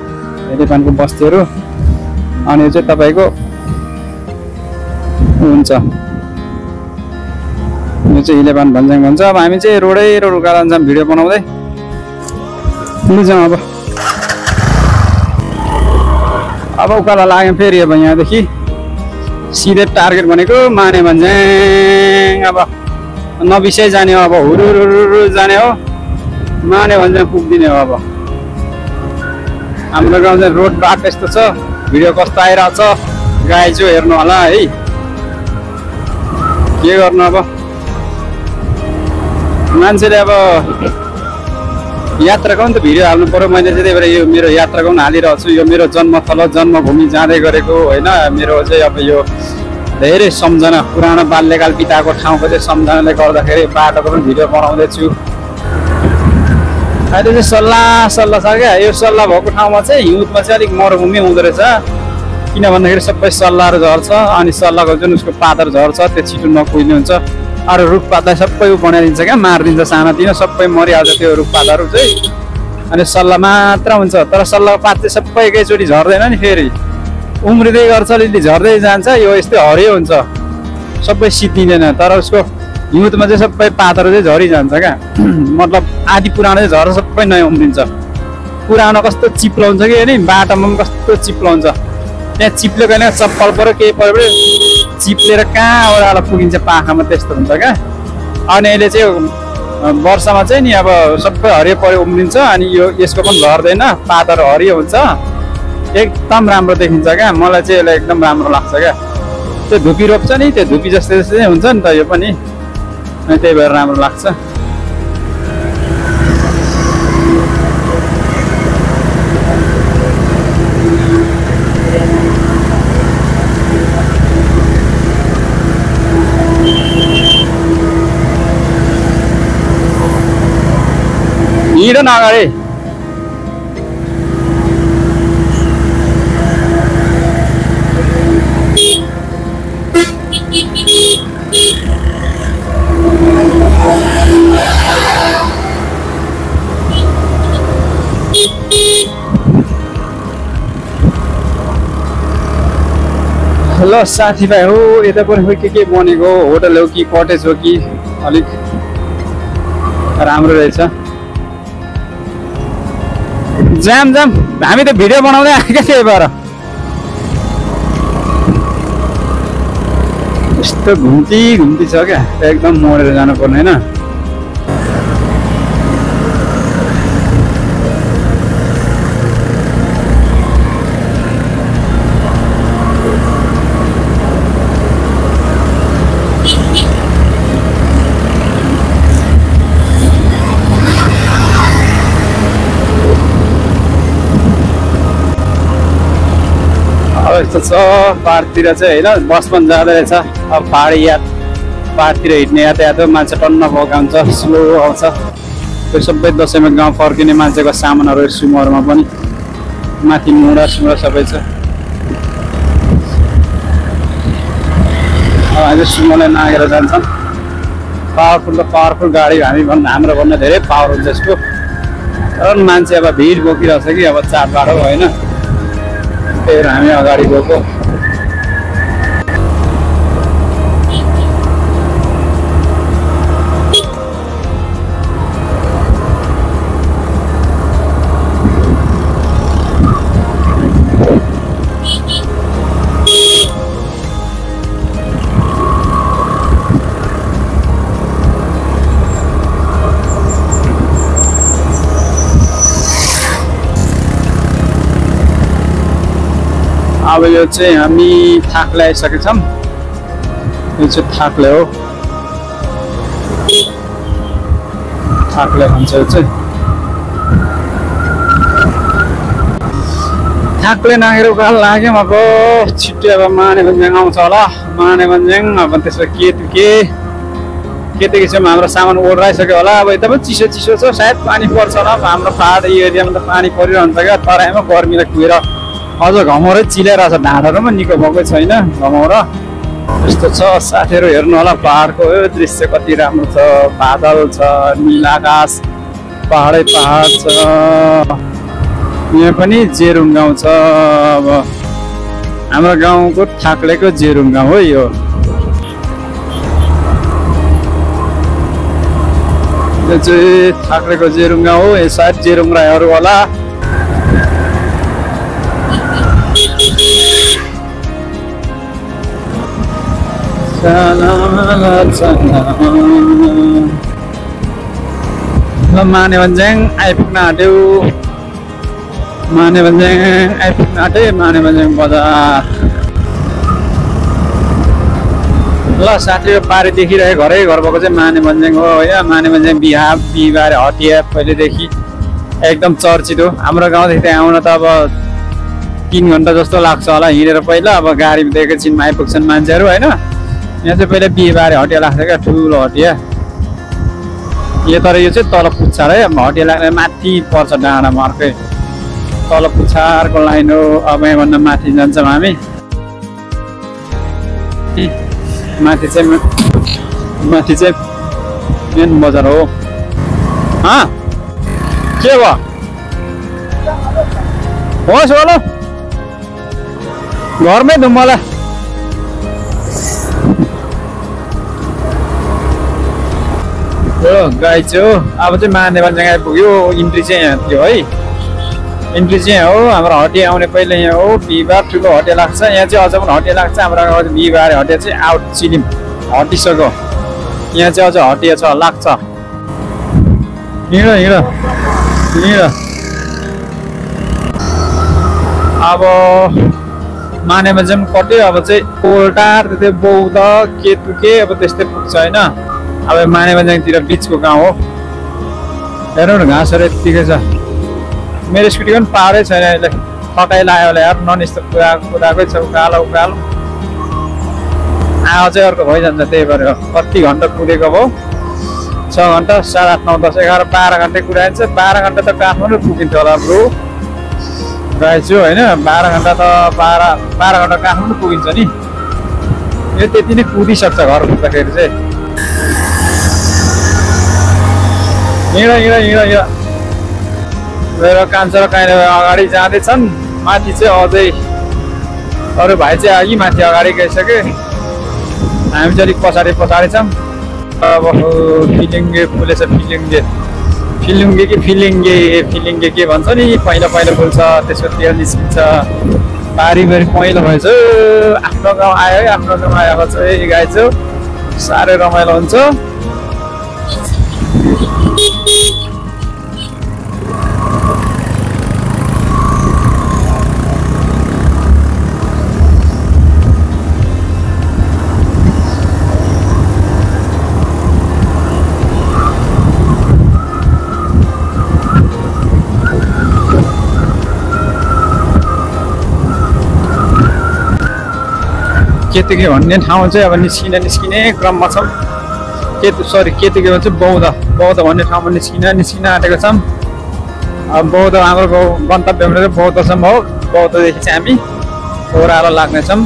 हिलेपानीको बस्तीहरू अनि यो चाहिँ तपाईँको हुन्छ यो चाहिँ हिलेपान भन्ज्याङ भन्छ अब हामी चाहिँ रोड उकालो जान्छौँ भिडियो बनाउँदै जाउँ अब उकालो लाग्यौँ फेरि अब यहाँदेखि सिधै टार्गेट भनेको माने भन्ज्याङ अब नबिसाइ जाने हो अब हुरुरुरु जाने हो माने भन्ज्याङ पुग्दिने हो अब हाम्रो गाउँ चाहिँ रोड बाटो यस्तो छ भिडियो कस्तो आइरहेको छ गाई जो हेर्नु होला है के गर्नु अब मान्छेले अब यात्राको पनि त भिडियो हाल्नु पर्यो मैले चाहिँ त्यही भएर यो मेरो यात्राको पनि हालिरहेको छु यो मेरो जन्मथलो जन्मभूमि जाँदै गरेको होइन मेरो चाहिँ अब यो धेरै सम्झना पुरानो बाल्यकाल बिताएको ठाउँको चाहिँ सम्झनाले गर्दाखेरि बाटोको पनि भिडियो बनाउँदैछु अहिले चाहिँ सल्लाह छ क्या यो सल्लाह भएको ठाउँमा चाहिँ हिउँदमा चाहिँ अलिक मरुभूमि हुँदो रहेछ किन भन्दाखेरि सबै सल्लाहहरू झर्छ अनि सल्लाहको जुन उसको पातहरू झर्छ त्यो छिटो नकुहिने हुन्छ अरू रुखपातलाई सबै बनाइदिन्छ क्या मारिदिन्छ सानातिनो सबै मरिहाल्छ त्यो रुखपातहरू चाहिँ अनि सल्लाह मात्र हुन्छ तर सल्लाहको पात चाहिँ सबै एकैचोटि झर्दैन नि फेरि उम्रिँदै गर्छ अलिअलि झर्दै जान्छ यो यस्तै हरियो हुन्छ सबै सिद्धिँदैन तर उसको हिउँदमा चाहिँ सबै पातहरू चाहिँ झरिजान्छ क्या मतलब आधी पुरानो चाहिँ झरेर सबै नयाँ उम्रिन्छ पुरानो कस्तो चिप्लाउँछ कि नि बाटोमा पनि कस्तो चिप्लाउँछ त्यहाँ चिप्लेको होइन चप्पल पऱ्यो केही पऱ्यो चिप्लेर कहाँ ओह्रालो पुगिन्छ पाखामा त्यस्तो हुन्छ क्या अनि अहिले चाहिँ वर्षामा चाहिँ नि अब सबै हरियो पऱ्यो उम्रिन्छ अनि यो यसको पनि झर्दैन पातहरू हरियो हुन्छ एकदम राम्रो देखिन्छ क्या मलाई चाहिँ यसलाई एकदम राम्रो लाग्छ क्या त्यो धुपी रोप्छ नि त्यो धुपी जस्तै जस्तै हुन्छ नि त यो पनि अनि त्यही भएर राम्रो लाग्छ हिँड न अगाडि ल साथीभाइ हो यता पनि के बनेको होटल हो कि कटेज हो कि अलिक राम्रो रहेछ जाम हामी त भिडियो बनाउँदै आएका त्यही भएर यस्तो घुम्ती छ क्या एकदम मोडेर जानुपर्ने होइन यस्तो छ पाहाडतिर चाहिँ होइन बस पनि जाँदो रहेछ अब पाहाडतिर हिँड्ने यातायात मान्छे टन्न भएको हुन्छ स्लो आउँछ त्यो सबै दसैँमा गाउँ फर्किने मान्छेको सामानहरू सुमहरूमा पनि माथि मुढा सुडा सबै छ अहिले सुमोलाई नागेर जान्छन् पावरफुल गाडी हामी भन्दा हाम्रो भन्दा धेरै पावर हुन्छ यसको तर मान्छे अब भिड बोकिरहेछ कि अब चाडबाड हो होइन, त्यही भएर हामी अगाडि गएको। अब यो चाहिँ हामी थाक्ले आइसकेका छौँ। यो चाहिँ थाक्ले हो, थाक्ले भन्छ यो चाहिँ। थाक्ले नागेर उकालो लाग्यौँ। अब छिट्टै अब मानेभन्ज्याङ आउँछ होला। मानेभन्ज्याङ अब त्यसो केतुकीसम्म हाम्रो सामान ओढ्राइसक्यो होला। अब यता पनि चिसो चिसो छ, सायद पानी पर्छ होला। हाम्रो पहाड एरियामा त पानी परिरहन्छ क्या, तराईमा गर्मीलाई कुहेर अझ घमौरै चिलाइरहेछ। ढाँडहरू पनि निको भएकै छैन घमौरा। यस्तो छ साथीहरू, हेर्नु होला पहाडको यो दृश्य कति राम्रो छ। बादल छ, नील आकाश, पहाडै पहाड छ। यहाँ पनि जेरुङ गाउँ छ। अब हाम्रो गाउँको थाक्लेको जेरुङ गाउँ हो यो। यो चाहिँ थाक्लेको जेरुङ गाउँ हो। यो सायद जेरुङ राईहरू होला। ल मानेभन्ज्याङ आइपुग्न आँट्यो। मानेभन्ज्याङ आइपुग्न आँटे। मानेभन्ज्याङ बजार। ल साथीहरू पारी देखिरहेको घरै घर भएको चाहिँ मानेभन्ज्याङ हो होइन। मानेभन्ज्याङ बिहिबार हटिया पहिलेदेखि एकदम चर्चित हो। हाम्रो गाउँदेखि त्यहाँ आउन त अब 3 घन्टा जस्तो लाग्छ होला हिँडेर। पहिला अब गाडी एकैछिनमा आइपुग्छन् मान्छेहरू होइन। यहाँ चाहिँ पहिला बिहिबारे हटिया लाग्छ क्या, ठुलो हटिया। यो तर यो चाहिँ तल पुच्छार है। हटिया लाग्ने माथि पर्छ डाँडामा अर्कै तल पुच्छारको लाइन हो। अब यहाँभन्दा माथि जान्छौँ हामी। माथि चाहिँ मेन बजार हो। के भयो? होस् होला घरमै धुम मलाई। गाई चाहिँ हो। अब चाहिँ मानेभन्ज्याङ आइपुग्यो। इन्ट्री चाहिँ यहाँ थियो है। इन्ट्री चाहिँ यहाँ हो। हाम्रो हटिया आउने पहिले यहाँ हो। बिहिबार ठुलो हटिया लाग्छ। यहाँ चाहिँ अझ पनि हटिया लाग्छ। हाम्रो गाउँमा बिहिबार हटिया चाहिँ आउट चिलिम हटिसक्यो। यहाँ चाहिँ अझ हटिया छ, लाग्छ। हिँड हिँड हिँड। अब मानेभन्ज्याङ कट्यो। अब चाहिँ कोलटार, त्यस्तै बौद्ध, केतुके अब त्यस्तै पुग्छ होइन। अब मानेभन्ज्याङतिर बिचको गाउँ हो। हेर्नु न घाँसहरू यत्तिकै छ। मेरो स्कुटी पनि पारै छैन अहिले, थकाइ लाग्यो होला यार। नन स्टप कुदाएकै छ, उकालो उकालो। आज चाहिँ अर्को भइजान्छ। त्यही भएर कति घन्टा कुदेको भयो? 6 घन्टा, 7, 8, 9, 10, 11, 12 घन्टा कुदाइन्छ। 12 घन्टा त काठमाडौँ पुगिन्थ्यो होला ब्रो गाइजु होइन। 12 घन्टा त 12 घन्टा काठमाडौँ पुगिन्छ नि। यो त्यति नै कुदिसक्छ घर पुग्दाखेरि चाहिँ। हिँड हिँड हिँड हिँड। मेरो कान्छा र काइना अगाडि जाँदैछन्। माथि चाहिँ अझै अरू भाइ चाहिँ अघि माथि अगाडि गइसक्यो। हामी चाहिँ अलिक पछाडि छौँ। अब फिलिङ्गे फुलेछ। फिलुङ्गे कि फिलिङ्गे के भन्छ नि, पहिला फुल्छ, त्यसको तेल निस्किन्छ। बारीभरि पहिलो भएछ। आफ्नो गाउँ आयो है। आफ्नो गाउँ आएको चाहिँ गाई चाहिँ साह्रै रमाइलो हुन्छ। केतुके भन्ने ठाउँ चाहिँ अब निस्किने क्रममा छौँ। केतुके भन्छ बौद्ध भन्ने ठाउँमा निस्किन आँटेको छौँ। अब बौद्ध हाम्रो गन्तव्य भनेर बौद्धसम्म हो। बौद्धदेखि चाहिँ हामी ओह्रालो लाग्नेछौँ।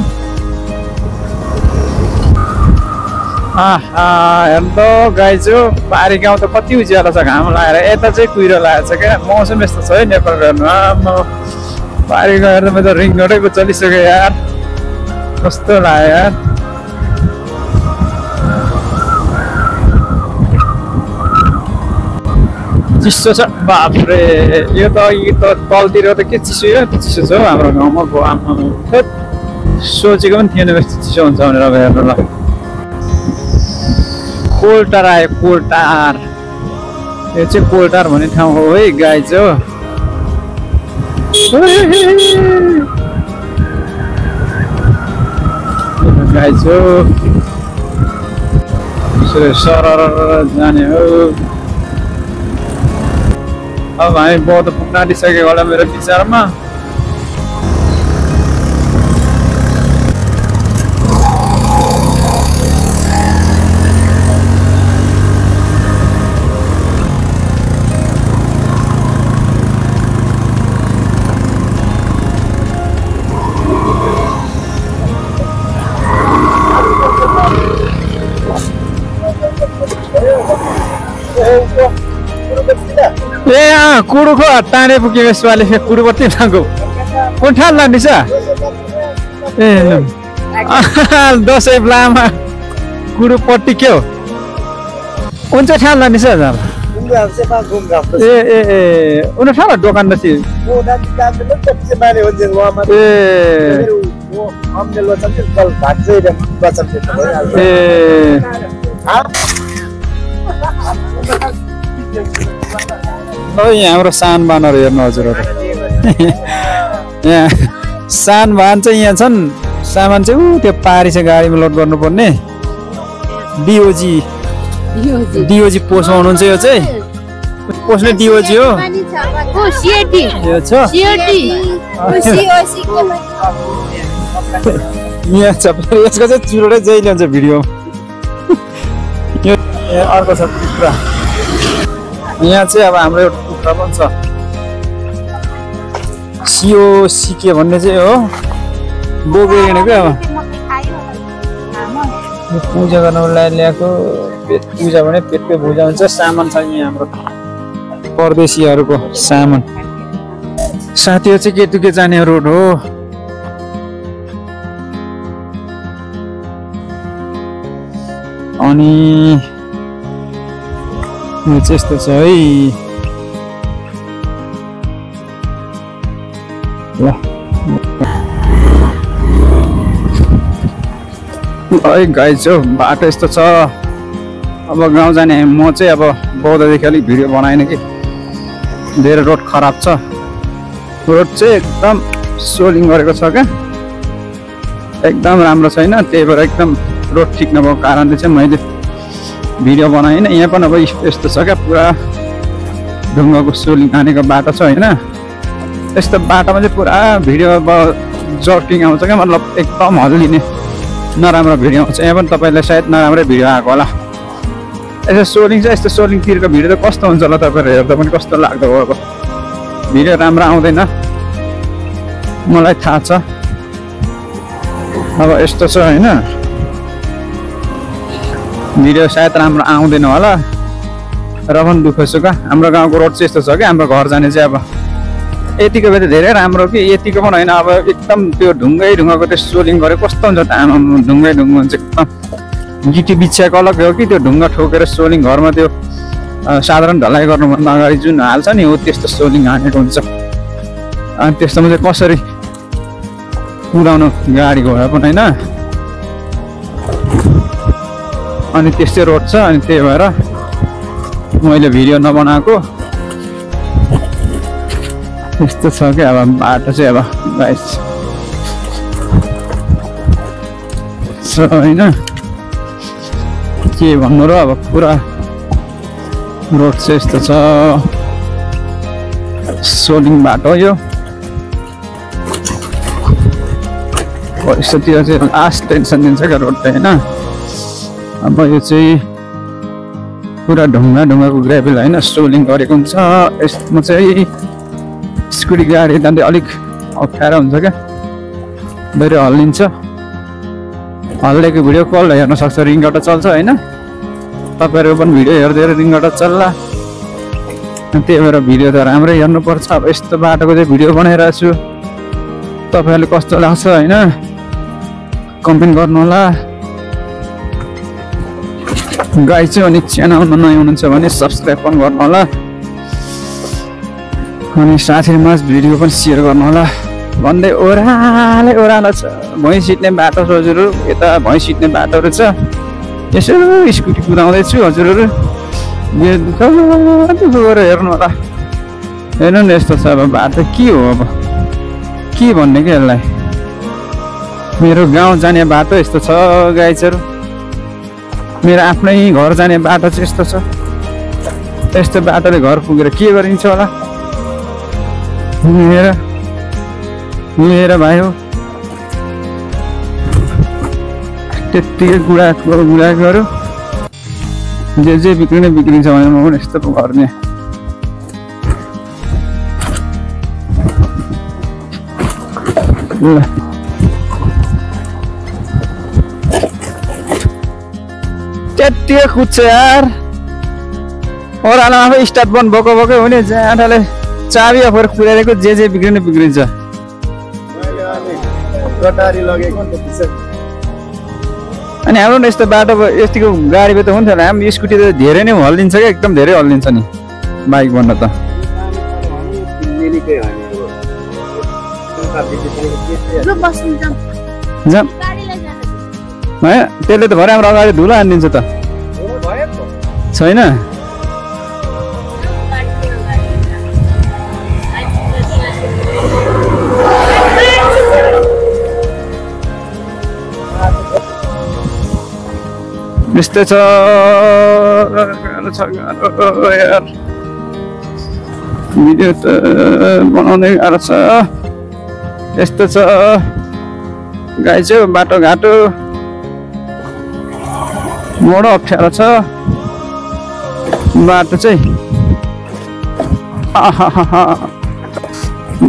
हेर्नु त गाइजो पारी गाउँ त कति उज्यालो छ घाम लागेर यता चाहिँ कुहिरो लागेको छ क्या मौसम यस्तो छ है नेपालको हेर्नु पारी गाउँ हेर्नु त रिङ रोडै चलिसक्यो यार कस्तो लाग्यो यार चिसो छ बाफ्रे यो त तलतिर त के चिसो यो चिसो छ हौ हाम्रो गाउँमा सोचेको पनि थिएन यस्तो चिसो हुन्छ भनेर अब हेर्नु ल कोलटार आयो कोलटार यो चाहिँ कोलटार भन्ने ठाउँ हो है गाइज हो गाइज हो सरर जाने हो अब हामी बौद्ध पुग्न आँटिसकेको होला मेरो विचारमा कुडुको टाढे पुग्यो यसपालि कुडुपट्टि नागो कुन ठाउँ लाने छ ए दसैँ लामा कुडुपट्टि के हो कुन चाहिँ ठाउँ लाने छ ए ए ए उन ठाउँ दोकान रहेछ यहाँ हाम्रो सान वाहनहरू हेर्नु हजुरहरू यहाँ सान वाहन चाहिँ यहाँ छन् सामान चाहिँ त्यो पारी चाहिँ गाडीमा लोड गर्नुपर्ने डिओजी पोस्टमा हुनुहुन्छ यो चाहिँ पोस्टले डिओजी हो यहाँ छ यसको चाहिँ चुरोटै जहिले हुन्छ भिडियो अर्को छ कुखुरा यहाँ चाहिँ अब हाम्रो एउटा कुखुरा पनि छ सियो सिके भन्ने चाहिँ हो बोकेर हिँडेको अब पूजा गर्नको लागि ल्याएको पेट पूजा भने पेटको पूजा हुन्छ सामान छ यहाँ हाम्रो परदेशीहरूको सामान साथीहरू चाहिँ केटुके जाने रोड हो अनि यो चाहिँ यस्तो छ है ल गाइज हो बाटो यस्तो छ अब गाउँ जाने म चाहिँ अब बौद्धदेखि अलिक भिडियो बनाएन कि धेरै रोड खराब छ रोड चाहिँ एकदम सोलिङ गरेको छ क्या एकदम राम्रो छैन त्यही भएर एकदम रोड ठिक नभएको कारणले चाहिँ मैले भिडियो बनाएन यहाँ पनि अब यस्तो छ क्या पुरा ढुङ्गाको सोलिङ हानेको बाटो छ होइन यस्तो बाटोमा चाहिँ पुरा भिडियो अब जर्किङ आउँछ क्या मतलब एकदम हल्लिने नराम्रो भिडियो आउँछ यहाँ पनि तपाईँलाई सायद नराम्रै भिडियो आएको होला यसो सोलिङ छ यस्तो सोलिङतिरको भिडियो त कस्तो हुन्छ होला तपाईँहरू हेर्दा पनि कस्तो लाग्दो हो अब भिडियो राम्रो आउँदैन मलाई थाहा छ अब यस्तो छ होइन भिडियो सायद राम्रो आउँदैन होला र पनि दुःख छु क्या हाम्रो गाउँको रोड चाहिँ यस्तो छ क्या हाम्रो घर जाने चाहिँ अब यतिको बेला धेरै राम्रो कि यतिको पनि होइन अब एकदम त्यो ढुङ्गाको त्यो सोलिङ गरेको कस्तो हुन्छ त आमा ढुङ्गै हुन्छ एकदम गिटी बिछ्याएको अलग हो कि त्यो ढुङ्गा ठोकेर सोलिङ घरमा त्यो साधारण ढलाइ गर्नुभन्दा अगाडि जुन हाल्छ नि हो त्यस्तो सोलिङ हानेको हुन्छ अनि त्यस्तोमा चाहिँ कसरी कुदाउनु गाडी घोडा पनि होइन अनि त्यस्तै रोड छ अनि त्यही भएर मैले भिडियो नबनाएको यस्तो छ क्या अब बाटो चाहिँ अब गाइस होइन के भन्नु र अब पुरा रोड चाहिँ यस्तो छ सोलिङ बाटो यो यस्तोतिर चाहिँ लास्ट टेन्सन दिन्छ क्या रोड चाहिँ होइन अब यो चाहिँ पुरा ढुङ्गाको ग्राभेल होइन सोलिङ गरेको हुन्छ यसमा चाहिँ स्कुटी गाडी जाँदै अलिक अप्ठ्यारो हुन्छ क्या धेरै हल्लिन्छ हल्लेको भिडियो कल हेर्न सक्छ रिङबाट चल्छ होइन तपाईँहरूको पनि भिडियो हेर्दै रिङबाट चल्ला त्यही भएर भिडियो त राम्रै हेर्नुपर्छ अब यस्तो बाटोको चाहिँ भिडियो बनाइरहेको छु तपाईँहरूले कस्तो लाग्छ होइन कमेन्ट गर्नु होला गाई चाहिँ अनि च्यानलमा नयाँ हुनुहुन्छ भने सब्सक्राइब पनि गर्नु होला अनि साथीमा भिडियो पनि सेयर गर्नु होला भन्दै ओह्रालो छ भैँस सिट्ने बाटो छ हजुरहरू यता भैँस सिट्ने बाटोहरू छ यसो स्कुटी कुदाउँदैछु हजुरहरू दुःख गरेर हेर्नु होला हेर्नु नि यस्तो छ अब बाटो के हो अब के भन्ने क्या यसलाई मेरो गाउँ जाने बाटो यस्तो छ गाइजहरू मेरो आफ्नै घर जाने बाटो चाहिँ यस्तो छ यस्तो बाटोले घर पुगेर के गरिन्छ होला लिएर भाइ हो त्यत्तिकै गुडाहरू जे बिग्रिने बिग्रिन्छ भने म पनि यस्तो गर्ने ल त्यत्तिकै कुद्छ यार ओह्रालो आफै स्टार्ट बन्द भोकै हुने जाँडाले चाबी अफर कुदाइरहेको जे बिग्रिने बिग्रिन्छ अनि हाम्रो यस्तो बाटो यतिको गाडी त हुन्थ्यो होला हाम्रो स्कुटी त धेरै नै हल्लिन्छ क्या एकदम धेरै हल्लिन्छ नि बाइक भन्दा त त्यसले त भरे हाम्रो अगाडि धुलो हानिदिन्छ त छैन यस्तै छ यार भिडियो त बनाउँदै गाह्रो छ यस्तो छ गाई चाहिँ बाटोघाटो बडो अप्ठ्यारो छ बाटो चाहिँ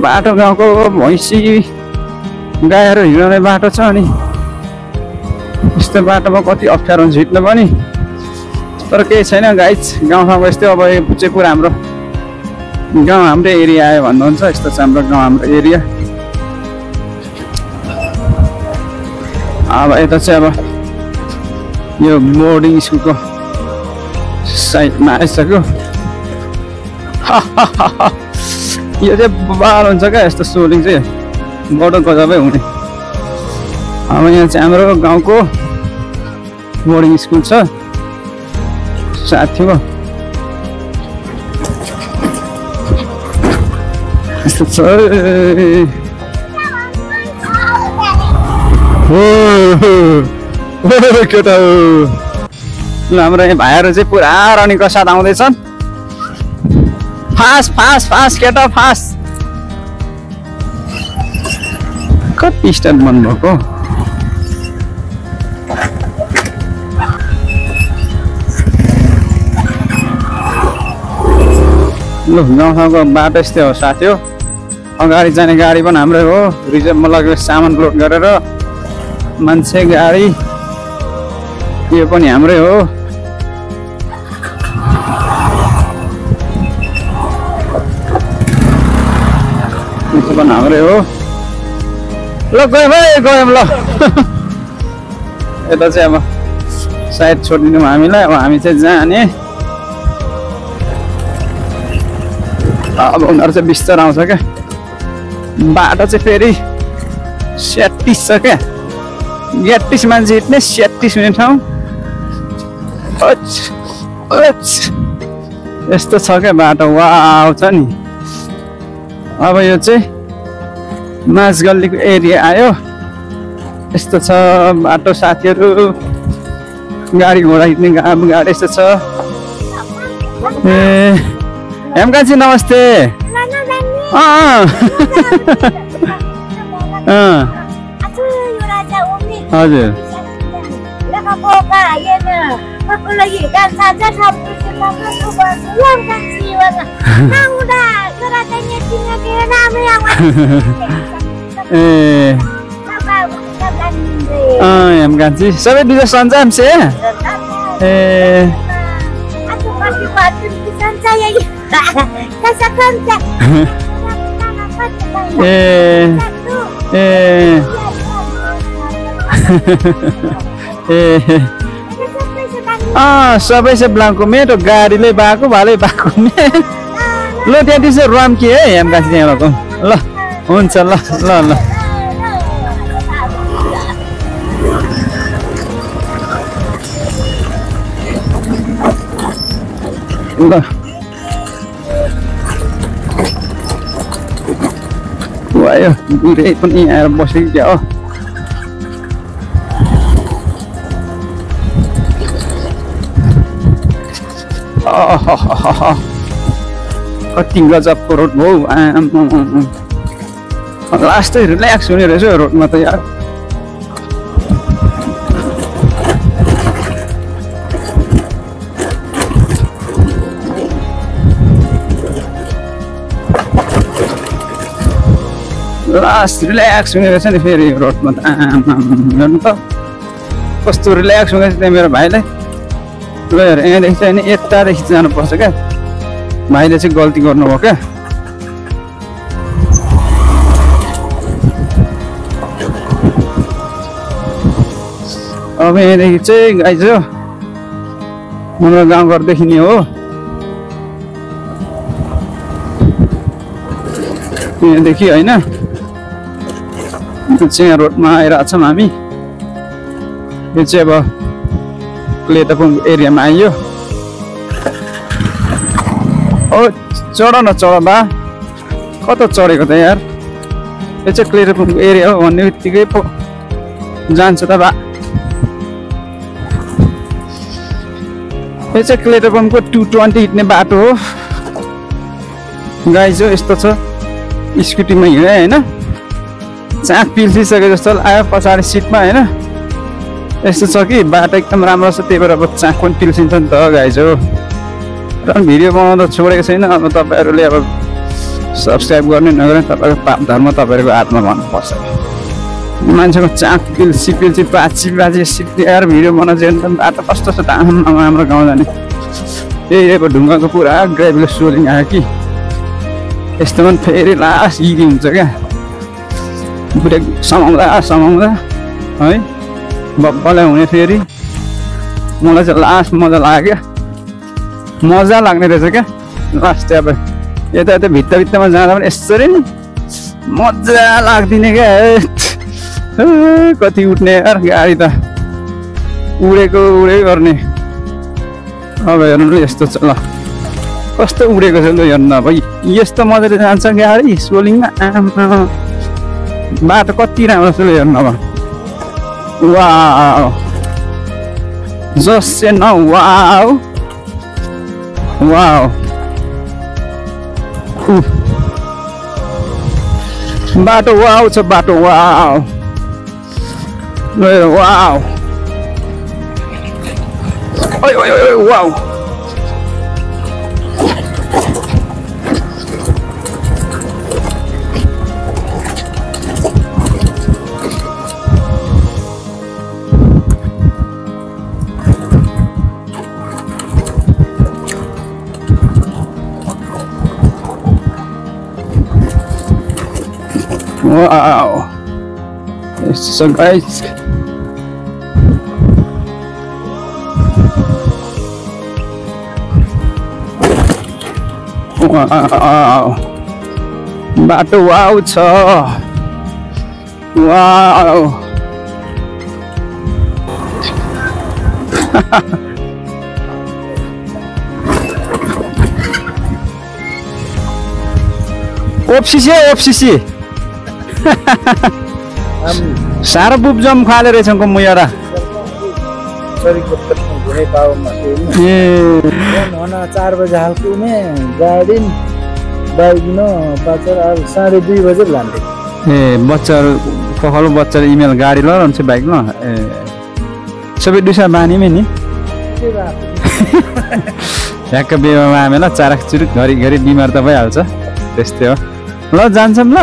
बाटो गाउँको भैँसी गाईहरू हिँड्ने बाटो छ अनि यस्तो बाटोमा कति अप्ठ्यारो हुन्छ हिँड्न पनि तर केही छैन गाइज गाउँठाउँको यस्तै अब चाहिँ पुरा हाम्रो गाउँ हाम्रै एरिया आयो भन्नुहुन्छ यस्तो छ हाम्रो गाउँ हाम्रो एरिया अब यता चाहिँ अब यो बोर्डिङ स्कुलको साइडमा आइसक्यो यो चाहिँ बाल हुन्छ क्या यस्तो सोलिङ चाहिँ बडो गजबै हुने अब यहाँ चाहिँ हाम्रो गाउँको बोर्डिङ स्कुल छ साथीको यस्तो छ केटा ल हाम्रो यहाँ भाइहरू चाहिँ पुरा रनिङको साथ आउँदैछन् फास्ट फास्ट फास्ट केटा फास्ट कति स्टार्ट बन्नुभएको ल गाउँठाउँको बाटो यस्तै हो साथी हो अगाडि जाने गाडी पनि हाम्रै हो रिजर्भमा लगेर सामान लोड गरेर मान्छे गाडी यो पनि हाम्रै हो यो पनि हाम्रै हो ल गयौँ है गयौँ ल यता चाहिँ अब सायद छोडिदिनु हामीलाई अब हामी चाहिँ जाने अब उनीहरू चाहिँ बिस्तार आउँछ क्या बाटो चाहिँ फेरि 36 छ क्या 38 मान्छे हिँड्ने 36 हुने ठाउँ यस्तो छ क्या बाटो वाउ छ नि अब यो चाहिँ माझगल्लीको एरिया आयो यस्तो छ बाटो साथीहरू गाडी घोडा हिँड्ने गाडी यस्तो छ ए हेमकाजी नमस्ते हजुर हम कान्छी सबै bisa सन्जाम से ए सबै से ब्लाङ्को मेरो गाडीले बाको भाले बाको ल त्यहाँ त्यसो राम के है हम कान्छी त्यहाँ भएको ल हुन्छ ल ल ल ल वायो बुढे पनि आएर बसेको क्या हो कति गजबको रोड भयो लास्टै रिल्याक्स हुने रहेछ रोडमा त यार लास्ट रिल्याक्स हुने रहेछ नि फेरि रोडमा त हेर्नु त कस्तो रिल्याक्स हुँदैछ त्यहाँ मेरो भाइलाई ल हेर यहाँदेखि चाहिँ होइन यतादेखि जानुपर्छ क्या भाइले चाहिँ गल्ती गर्नुभयो क्या अब यहाँदेखि चाहिँ गाई छ हाम्रो गाउँघरदेखि नि हो यहाँदेखि होइन चाहिँ रोडमा आइरहेछौँ हामी यो चाहिँ अब क्लेटापुङ एरियामा आइयो ओ चढ न चढ बा कता चढेको त यार यो चाहिँ क्लेटापुङ एरिया हो भन्ने बित्तिकै पो जान्छ त बा यो चाहिँ क्लेटापुङको 220 हिँड्ने बाटो हो गाई चाहिँ यस्तो छ स्कुटीमा हिँडे होइन चाक पिल्सिसके जस्तो आयो पछाडि सिटमा होइन यस्तो छ कि बाटो एकदम राम्रो छ त्यही भएर अब चाक पनि पिल्सिन्छ नि त गाइज हो र भिडियो बनाउँदा छोडेको छैन अब तपाईँहरूले अब सब्सक्राइब गर्ने नगर्ने तपाईँको पाप धर्म तपाईँहरूको हातमा भन्नुपर्छ मान्छेको चाक पिल्सी पिल्सी बाची बाची सिद्धिएर भिडियो बनाउँछ बाटो कस्तो छ त हाम्रो गाउँ जाने त्यही अब ढुङ्गाको पुरा ग्राभीले सोलिङ आयो कि यस्तोमा पनि फेरि लास्ट इजी हुन्छ क्या ब्रेक समाउँदा है बब्बलाई हुने फेरि मलाई चाहिँ लास्ट मजा लाग्यो मजा लाग्ने रहेछ क्या लास्ट चाहिँ अब यता यता भित्तामा जाँदा पनि यसरी नि मजा लाग्दिने क्या कति उठ्ने यार गाडी त उडेको गर्ने अब हेर्नु ल यस्तो छ ल कस्तो उडेको छ ल हेर्नु अब यस्तो मजाले जान्छ गाडी सोलिङमा बाटो कति राम्रो छ ल हेर्नु अब वाउ जस्ट से न वाउ वाउ बाटो वाउ छ बाटो वाउ वाउ ओइ ओइ ओइ wow Wow, this is so great. Wow, bato wow छ wow. OFCC सारा बुब जम खाले रहेछ को मुयरा ए 4 बजे हालको में गाडी बाइकिनो बच्चा 2:30 बजे लान्थे ए बच्चा पखलो बच्चा इमेल गाडी लरन्छ बाइक न ए सबै दुसा बानी में नि याक बेमा आमेला चारक चुरुक घरी बिमार त भइहाल्छ त्यस्तै हो ल जान्छम ल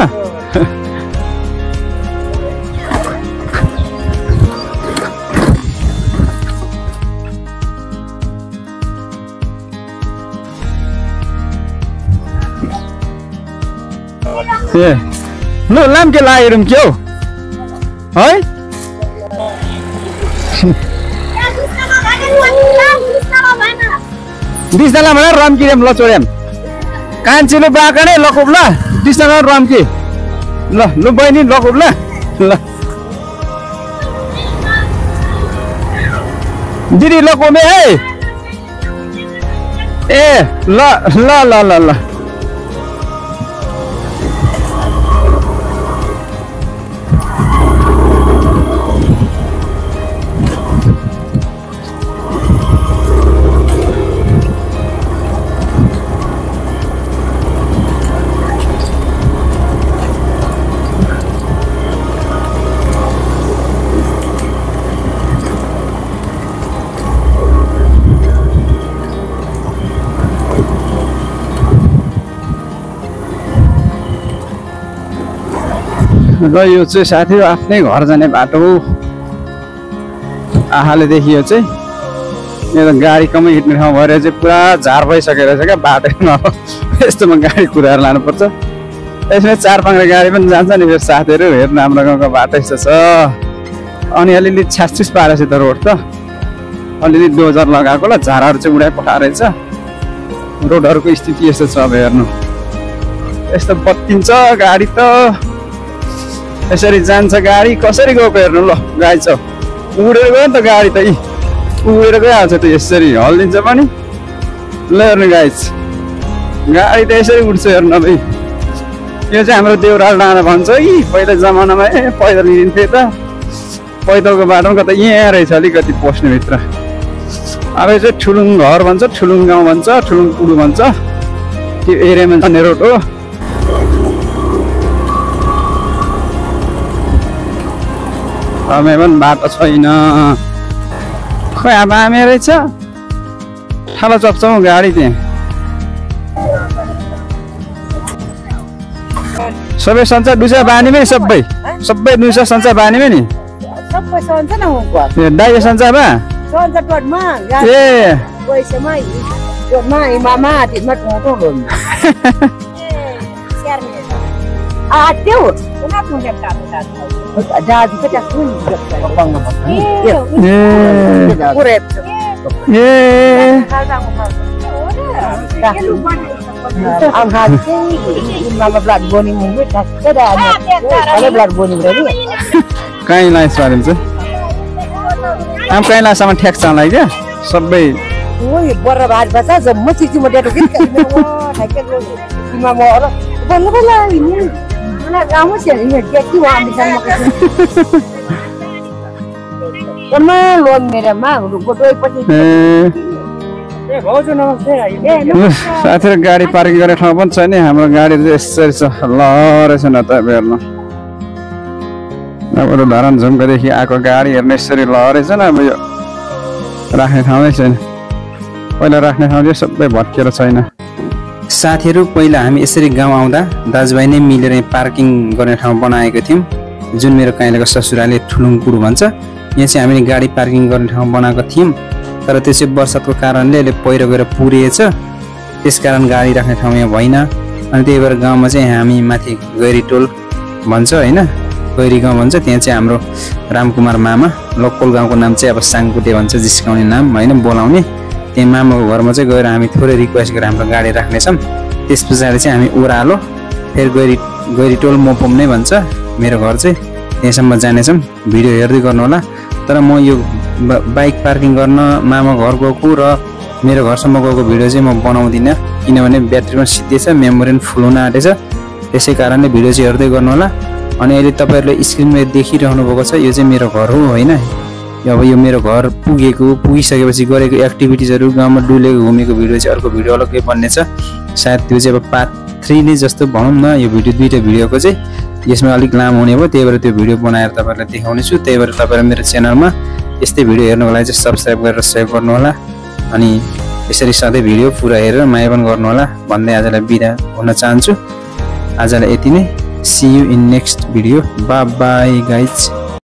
ए ल लाम्के लागेरौँ के हो है डिस्टाला भनेर रम्किरेम ल चोड्याम कान्छीले बाका नै लकुब ल डिस्टाला रम्की ल लु बहिनी लकुब ल ल दिदी लकुमे है ए ल ल ल ल ल र यो चाहिँ साथी आफ्नै घर जाने बाटो हो आहाले देखियो चाहिँ यो त गाडी कमै हिँड्ने ठाउँ भएर चाहिँ पुरा झार भइसकेको रहेछ क्या बाटो यस्तोमा गाडी कुदाएर लानुपर्छ यसमा 4-5 गाडी पनि जान्छ नि फेरि साथीहरू हेर्नु हाम्रो गाउँको बाटो यस्तो छ अनि अलिअलि छ्यासछिस पारेछ त रोड त अलिअलि डोजर लगाएको ल झारहरू चाहिँ उडाइ पठाएछ रोडहरूको स्थिति यस्तो छ अब हेर्नु यस्तो बत्तिन्छ गाडी त यसरी जान्छ गाडी कसरी गएको हेर्नु ल गाडी छ उडेर गयो नि त गाडी त उडेर गइहाल्छ त यसरी हल्दिन्छ पनि ल हेर्नु गाडी त यसरी उड्छ हेर्नु अब यो चाहिँ हाम्रो देउराल डाँडा भन्छ पहिला जमानामा पैदल हिँड्थे त पैदलको बाटोमा कता यहाँ रहेछ अलिकति पस्ने भित्र अब यो चाहिँ ठुलुङ घर भन्छ ठुलुङ गाउँ भन्छ ठुलुङ कुडु भन्छ त्यो एरियामा जाने रोड हो अब पनि बाटो छैन खै अब आमे रहेछ ठालो चप्छौँ गाडी त्यहाँ सबै सञ्चार दुसा बानीमै सबै दुसा सञ्चार बानीमै नि सबै सञ्चार न हो दाइले सञ्चार बा सञ्चार टोटमा ए पैसामा टोटमा इमामा तिनमा टोटो लोन आ त्यो उना पुण्य कामदार दाजु त त्यहाँ कहीँ लाइस पारिन्छ आम कहीँ लासम्म ठ्याक्छ होला क्या सबै बर्र भात बसा जम्म चिची म डेटो किन बल्ल बल्ल मलाई गाउँमा चाहिँ त्यति वहाँ बिचारमा लोन मेरोमा गोटोपछि साथीहरू गाडी पार्किङ गर्ने ठाउँ पनि छ नि हाम्रो गाडी चाहिँ यसरी छ ल रहेछ न त हेर्नु अब धरान झुम्कादेखि आएको गाडी हेर्नु यसरी ल रहेछ न अब यो राख्ने ठाउँै छैन पहिला राख्ने ठाउँ चाहिँ सबै भत्किएर छैन साथीहरू पहिला हामी यसरी गाउँ आउँदा दाजुभाइ नै मिलेर पार्किङ गर्ने ठाउँ बनाएको थियौँ जुन मेरो काइलाको ससुराले ठुलुङ कुडु भन्छ यहाँ चाहिँ हामीले गाडी पार्किङ गर्ने ठाउँ बनाएको थियौँ तर त्यो चाहिँ वर्षाको कारणले अहिले पहिरो गएर पुरिएछ त्यसकारण गाडी राख्ने ठाउँ यहाँ भएन अनि त्यही भएर गाउँमा चाहिँ हामी माथि गैरी टोल भन्छ होइन गैरी गाउँ भन्छ त्यहाँ चाहिँ हाम्रो रामकुमार मामा लोकल गाउँको नाम चाहिँ अब साङकुटे भन्छ जिस्काउने नाम होइन बोलाउने त्यहाँ मामाको घरमा चाहिँ गएर हामी थोरै रिक्वेस्ट गरेर हाम्रो गाडी राख्नेछौँ त्यस पछाडि चाहिँ हामी ओह्रालो फेरि गैरी टोल मोपम नै भन्छ मेरो घर चाहिँ त्यहाँसम्म जानेछौँ भिडियो हेर्दै गर्नु होला तर म यो बाइक पार्किङ गर्न मामा घर गएको र मेरो घरसम्म गएको भिडियो चाहिँ म बनाउँदिनँ किनभने ब्याट्री पनि सिद्धिएछ मेमोरी पनि फुल हुन आँटेछ त्यसै कारणले भिडियो चाहिँ हेर्दै गर्नु होला अनि अहिले तपाईँहरूले स्क्रिनमा देखिरहनु भएको छ यो चाहिँ मेरो घर हो होइन अब यो मेरो घर पुगिसकेपछि गरेको एक्टिभिटिजहरू गाउँमा डुलेको घुमेको भिडियो चाहिँ अर्को भिडियो अलग्गै बन्ने छ सायद त्यो चाहिँ अब पार्ट 3 नै जस्तो भनौँ न यो भिडियो दुईवटा भिडियोको चाहिँ यसमा अलिक लामो हुने भयो त्यही भएर त्यो भिडियो बनाएर तपाईँहरूलाई देखाउने छु त्यही भएर तपाईँहरू मेरो च्यानलमा यस्तै भिडियो हेर्नुको लागि चाहिँ सब्सक्राइब गरेर सेभ गर्नु होला अनि यसरी सधैँ भिडियो पुरा हेरेर माया पनि गर्नु होला भन्दै आजलाई बिदा हुन चाहन्छु आजलाई यति नै see you in next video bye bye guys